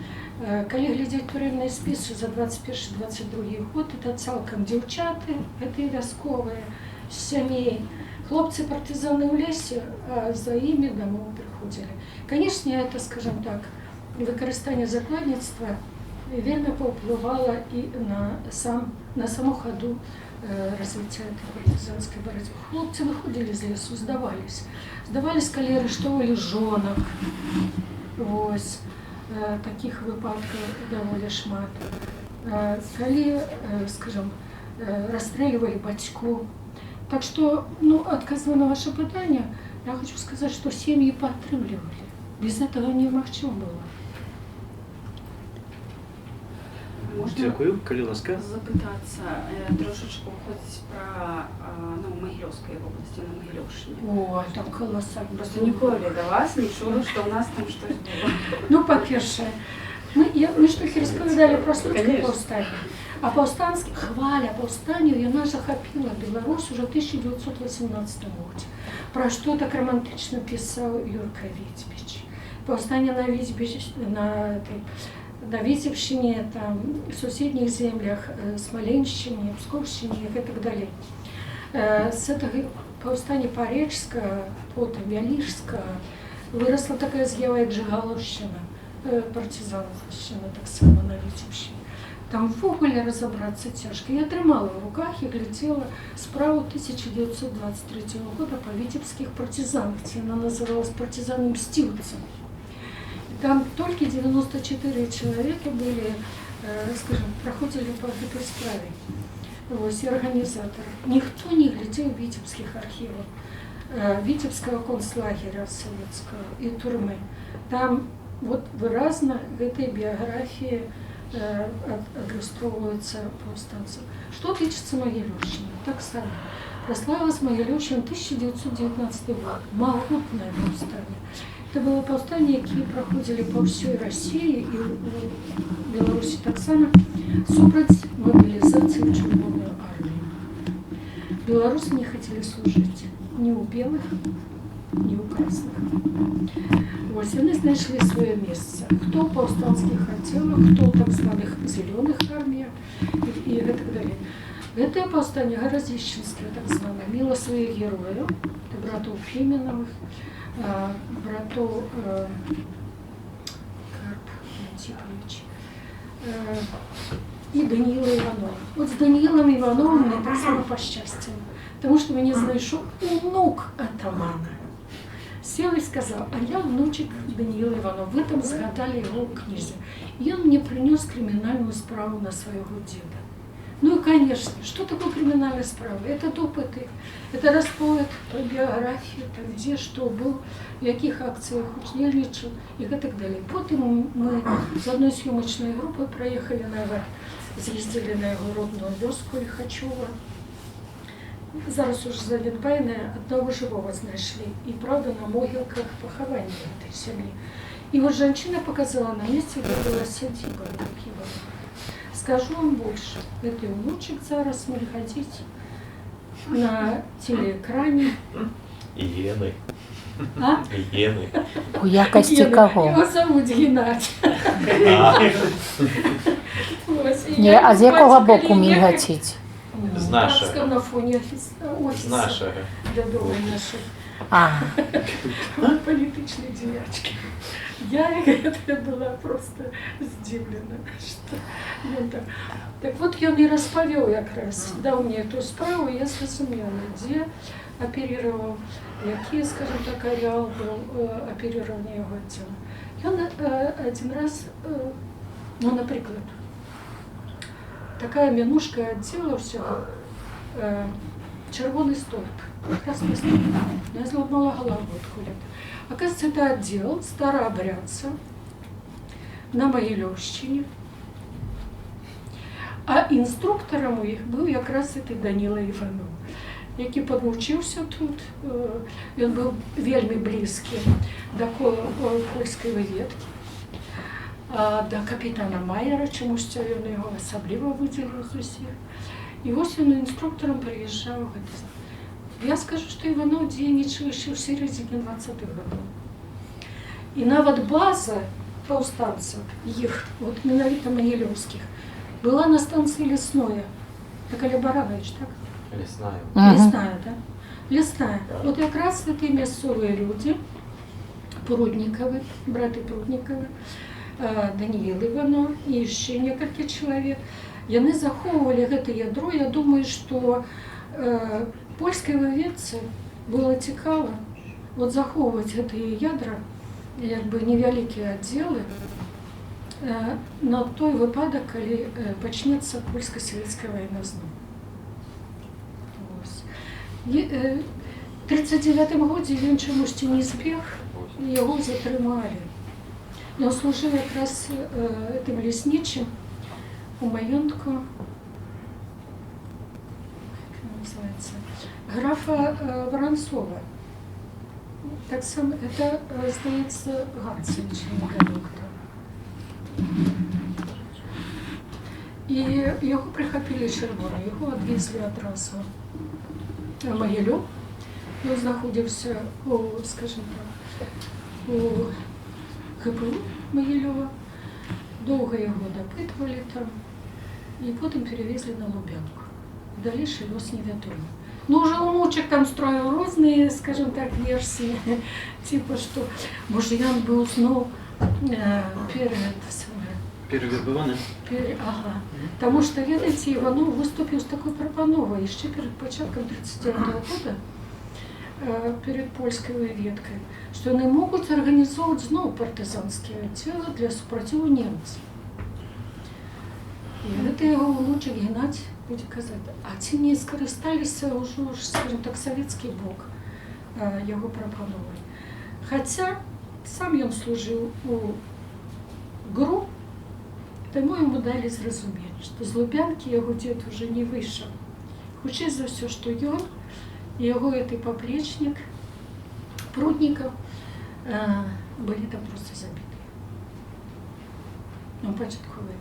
калі глядзець турэмныя спісы за 21-22 год, это цалкам дзяўчаты, гэтыя вясковыя, з сямей. Хлопцы партызаны ў лесе, а за імі дамоў прыходзілі. Конечно, это, скажем так, выкарыстанне закладніцтва вельмі паўплывала і на саму хаду развіцця этой партызанскай барацьбы. Хлопцы выходзілі з лесу, здавались. Здавались, калі арыштоўвалі жонак. Вось, такіх выпадкаў даволі шмат. Калі, скажем, расстрэльвалі бацькоў. Так что, ну, адказваю на ваше пытанне, я хочу сказать, что семьи падтрымлівалі. Без этого немагчыма было. Можна Дзякую, калі ласка. запытацца, трошачку хоць пра ну, Магілёўскай вобласці, на Магілёўшчыне. О, там колоссально. Просто ніколі да вас не чула, што ў нас там штось было. Ну, па-першае, мы ж трохі распавядалі пра Слуцкае Конечно. паўстанне. А хваля паўстання, яна захапіла Беларусь уже в 1918 годзе. Пра што так романтычна пісаў Юрка Віцьбіч. Паўстанне на Віцьбіч, на Віцебшчыне, там, суседніх землях, Смаленшчыне, Пскоўшчыне і так далей. З гэтага паўстання Паречскага, потым Вяліжскага, вырасла такая з'ява, як Жыгалаўшчына, партызаншчына таксама на Віцебшчыне. Там увогуле разабрацца цяжка. Я трымала ў руках і глядзела справу 1923 года па віцебскіх партызанах. Яна называлась «Партизаны мсціўцы». Там только 94 человека были, скажем, проходили по этой справе. Вось, и организаторы. Никто не глядел витебских архивов, Витебского концлагеря советского и турмы. Там вот выразна гэтай біяграфіі адлюстроўваюцца паўстанцаў. Што тычыцца Магілёўшчыны, таксама. Праславилась Магілёўшчына 1919 год. Магутнае паўстанне. Это было паўстанне, якія праходзілі па ўсёй Расіі і ў Беларусі таксама супраць мабілізацыі ў Чырвоную армію. Беларусы не хацелі служыць ні ў белых, ні ў красных. Вось яны знайшлі сваё месца. Хто ў паўстанцкіх аддзелах, хто ў так званых зялёных арміях і гэтак далей. Гэтае паўстанне гарадзішчынскае, так званае, мела сваіх герояў, это братоў Піменавых, братоў Карп Антипавіч і Даніла Іванова. Вот з Даніілам Івановым мне таксама пашчасціла, таму што мяне знайшоў унук атамана. Сел і сказаў: «А я внучек Даниила Иванова, вы там згадалі его ў кнізе». І ён мне прынёс крымінальную справу на свайго деда. Ну и, конечно, что такое криминальная справа? Это допыты, это расповед про биографию, там, где что был, в якіх акцыях удзельнічаў и так далее. Потым мы з одной съемочной группой проехали на з'ездили на яго родную вёску Лихачева. Зараз уже занедбаная, одного живого знайшлі. И правда, на могилках похования этой семьи. И вот женщина показала на месте, где была сядзіба Иванова. Скажу вам больше, гэты внучек зараз мільгаціць на телеэкране. Гены. А? Гены. У якасці Гена. каго? Его зовут Геннадий. Вось, і Не, я а з яго якога бачу, боку калі мільгаціць? Ну, З нашага. на фоне офіса З нашага. вядомай нашай А, палітычнай дзеячкі. Я гэта была просто здзіўлена, што ён так. Так вот, ён і распавёў якраз, даў мне эту справу, і я зразумела, дзе аперироваў, які, скажем так, ареал был аперирования яго цела. Ён один раз, ну, напрыклад, такая мянушка аддзела ўсяго, «Чырвоны столб», «Красный столб». Я зламала голову, откуда это. Оказывается, это отдел старообрядца на Могилевщине. А інструктором у іх быў якраз гэты Даніла Іванов, які падвучыўся тут. Ён быў вельмі блізкі да кола польскай выведкі, да капітана Майера, чамусьці ён яго асабліва выдзеліў з усіх. І вось ён інструктарам прыязджаў. Я скажу, што Іванов дзейнічаў яшчэ ў сярэдзіне 20-х гадоў. І нават база паўстанцаў іх, вот менавіта магілёўскіх, была на станцыі Лесное. Это каля Баранович, так? Лесная. Мгм. Лесная, да? Лесная. Вот якраз гэтыя мясцовыя людзі, Пруднікавы, браты Пруднікавы, Даніил Іванов і яшчэ некалькі чалавек, яны захоўвалі гэта ядро. Я думаю, што польскай выведцы было цікава вот захоўваць гэтыя ядра, як бы невялікія аддзелы, на той выпадак, калі пачнецца польска-савецкая вайна зноў. Вось. В 39 годзе ён чамусьці не збег, яго затрымалі. Ён служыў якраз гэтым леснічым у маёнтку, як ён называется, графа Воронцова. Таксама это, здаецца, Ганцевич, невядома хто. І яго прыхапілі чырвоныя, яго адвезлі адразу ў Магілёў. Ён знаходзіўся у, скажем так, у ГПУ Магілёва. Доўга яго дапытвалі там і потым перавезлі на Лубянку. Далейшы лёс невядомы. Ну, уже унучек там строил разные, скажем так, версии, типа, что, может, Ян был зноў перед, самое, Перевербованы? Ага. Таму што, ведаеце, Іванов выступіў з такой прапановай яшчэ перад пачаткам 39 года, перед польскай выведкай, што яны могуць арганізоўваць зноў партызанскія аддзелы для супраціву немцам. І гэта яго унучак Геннадзь будзе казаць, а ці не скарысталіся ўжо ж, скажем так, савецкі бок яго прапановай. Хаця сам ён служыў у ГРУ, таму яму далі зразумець, што з Лубянкі яго дзед уже не выйшаў. Хутчэй за ўсё, што ён і яго гэты паплечнік Пруднікаў былі там просто забітыя. На пачатку вайны.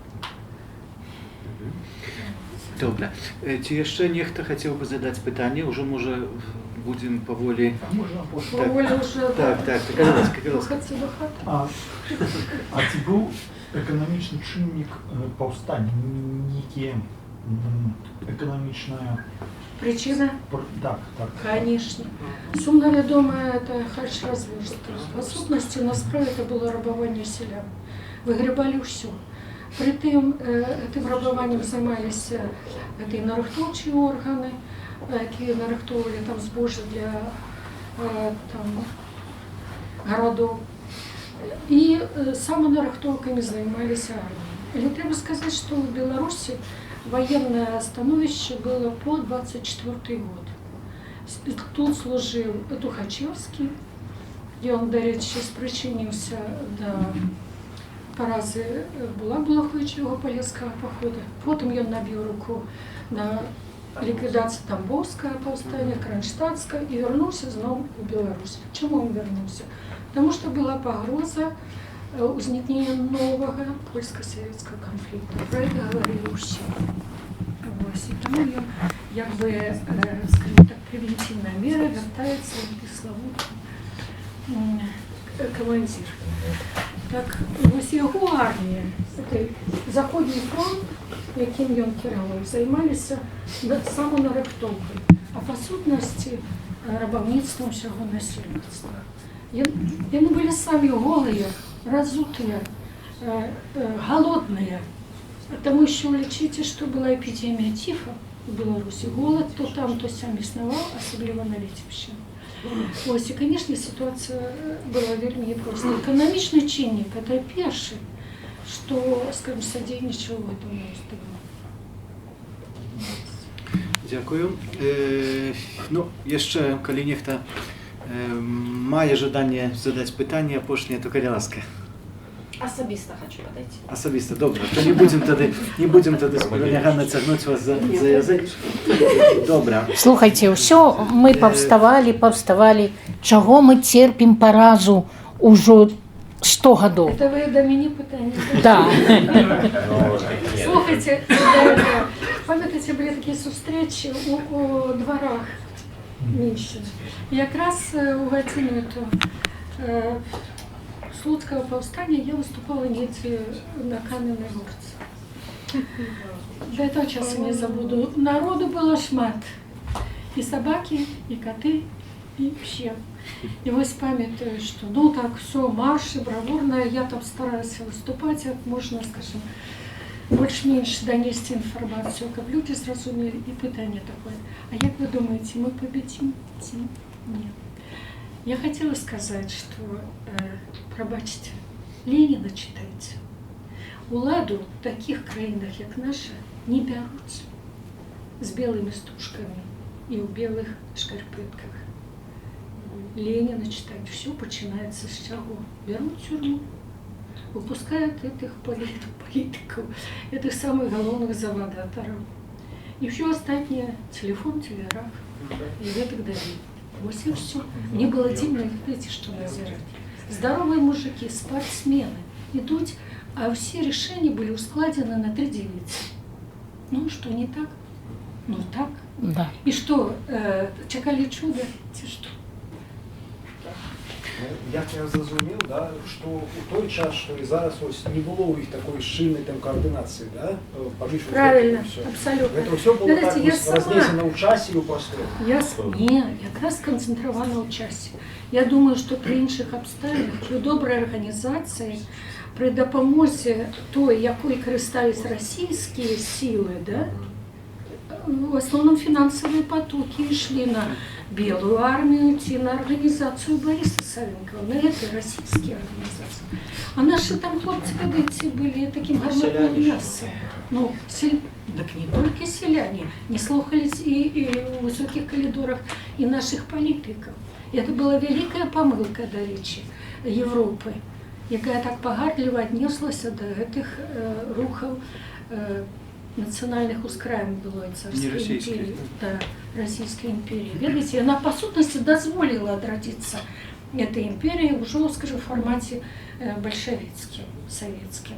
Добра. Ці яшчэ нехта хацеў бы задаць пытанне? Ужо, можа, будзем паволі. А можна апошні? Так. Паволі ўжо, Так, калі ласка, калі ласка. рухацца до хаты. А ці быў эканамічны чыннік паўстання, нейкія Эканамічная Причина? Так. Конечно. Сумна вядомая это харчразверстка. Па сутнасці, на справе это было рабаванне сялян. Выгребалі ўсё. Прытым тым рабаваннем займаліся это і нарыхтоўчыя органы, якія нарыхтоўвалі там збожжа для там, гарадоў. І саманарыхтоўкамі займаліся арміі. Але трэба сказаць, што ў Беларусі военное становище было по 24 год. Тут служыў Тухачевскі, ён, дарэчы, спрычыніўся да паразы Булак-Балаховічага палескага пахода. Потым ён набіў руку на ліквідацыі Тамбоўскага паўстання, Кранштадтскага і вярнуўся зноў у Беларусь. Чаму он вярнуўся? Таму што была пагроза узнікнення новага польска-савецкага канфлікту. Про это гаварылі ўсе. Вось, і таму ён, як бы, скажем так, превентивная мера, вяртаецца ў пресловутый камандзір. Так, вось яго армія, гэты Заходні фронт, якім ён кіраваў, займаліся саманарыхтоўкай, а па сутнасці рабаўніцтвам усяго насельніцтва. Яны былі самі голыя, разутыя, галодныя. Таму що лічыце, што была эпідэмія тифа у Беларусі. Голад то там, то сям існаваў, асабліва на Віцебшчыне. Ось, і, конечно, сітуацыя была вельмі непростая. Эканамічны чыннік – это першы, што, скажем, садзейнічаў гэтаму уздыму. Дзякую. Ну, яшчэ, калі нехта мае жаданне задаць пытанне апошняе, то калі ласка. Асабіста хочу падайти. Асабіста, добра. То не будзем тады, спадарыня Ганна, цягнуць вас за язык. Добра. Слухайте, ўсё мы паўставалі, паўставалі. Чаго мы церпім паразу ўжо 100 гадоў? Это вы да мяне пытанне? Да. Ну, Слухайте, да, памятаеце, былі такія сустрэчы у дварах Міншчыны. Якраз у гадзіну эту Слуцкага паўстання я выступала недзе на Каменнай Горцы. До этого часу не забуду. Народу было шмат. І сабакі, і каты, і все. І вось памятаю, што ну так все, маршы, бравурная, я там стараюсь выступаць, як можна, скажем, больш-менш данесці інфармацыю, каб людзі зразумелі. І пытанне такое: а як вы думаеце, мы победим ці не? Я хотела сказать, что, прабачце, Ленина читайте. Уладу в таких краінах, як наша, не бяруць з белымі стужкамі і ў белых шкарпэтках. Ленина читать. Все пачынаецца з чаго? Бяруць тюрьму, выпускают этих политиков, этих самых галоўных завадатараў. І все астатняе — телефон, телеграф и гэтак далей. Вось і все. Мне было дзіўна, ведаеце, што назіраць. Здоровые мужики, спортсмены идут, а все решения были ускладены на три девицы. Ну что, не так? Ну так. Да. И что, чакалі чуда, ці што? Ну, як я зразумеў, да, што ў той час, што і зараз, ось не было ў іх такой шчыльнай там каардынацыі, да, паміж вось Правильно, гэтым усё. абсолютно. Гэта ўсё было Знаете, так я вось сама- разнесена ў часе і ў прасторы. Не, якраз канцэнтравана ў часе. Я думаю, што пры іншых абставінах, пры добрай арганізацыі, пры дапамозе той, якой карыстались расійскія сілы, да, в основном финансовые потоки шли на Белую армию, ці на организацию Бориса Савенкова, на это российские организации. А наши там хлопцы, ведаеце, были таким гарматным Селяне ж. мясом. Ну, так не только селяне, не слухались и в высоких коридорах и наших политиков. И это была великая памылка, дарэчы, Европы, якая так пагардліва аднеслася до гэтых рухаў нацыянальных ускраін былой царской Не расійскіх, империи. Да, Российской империи. Ведаеце, она по сутнасці дозволила отродиться этой империи уже, скажем, в формате большевицким, советским.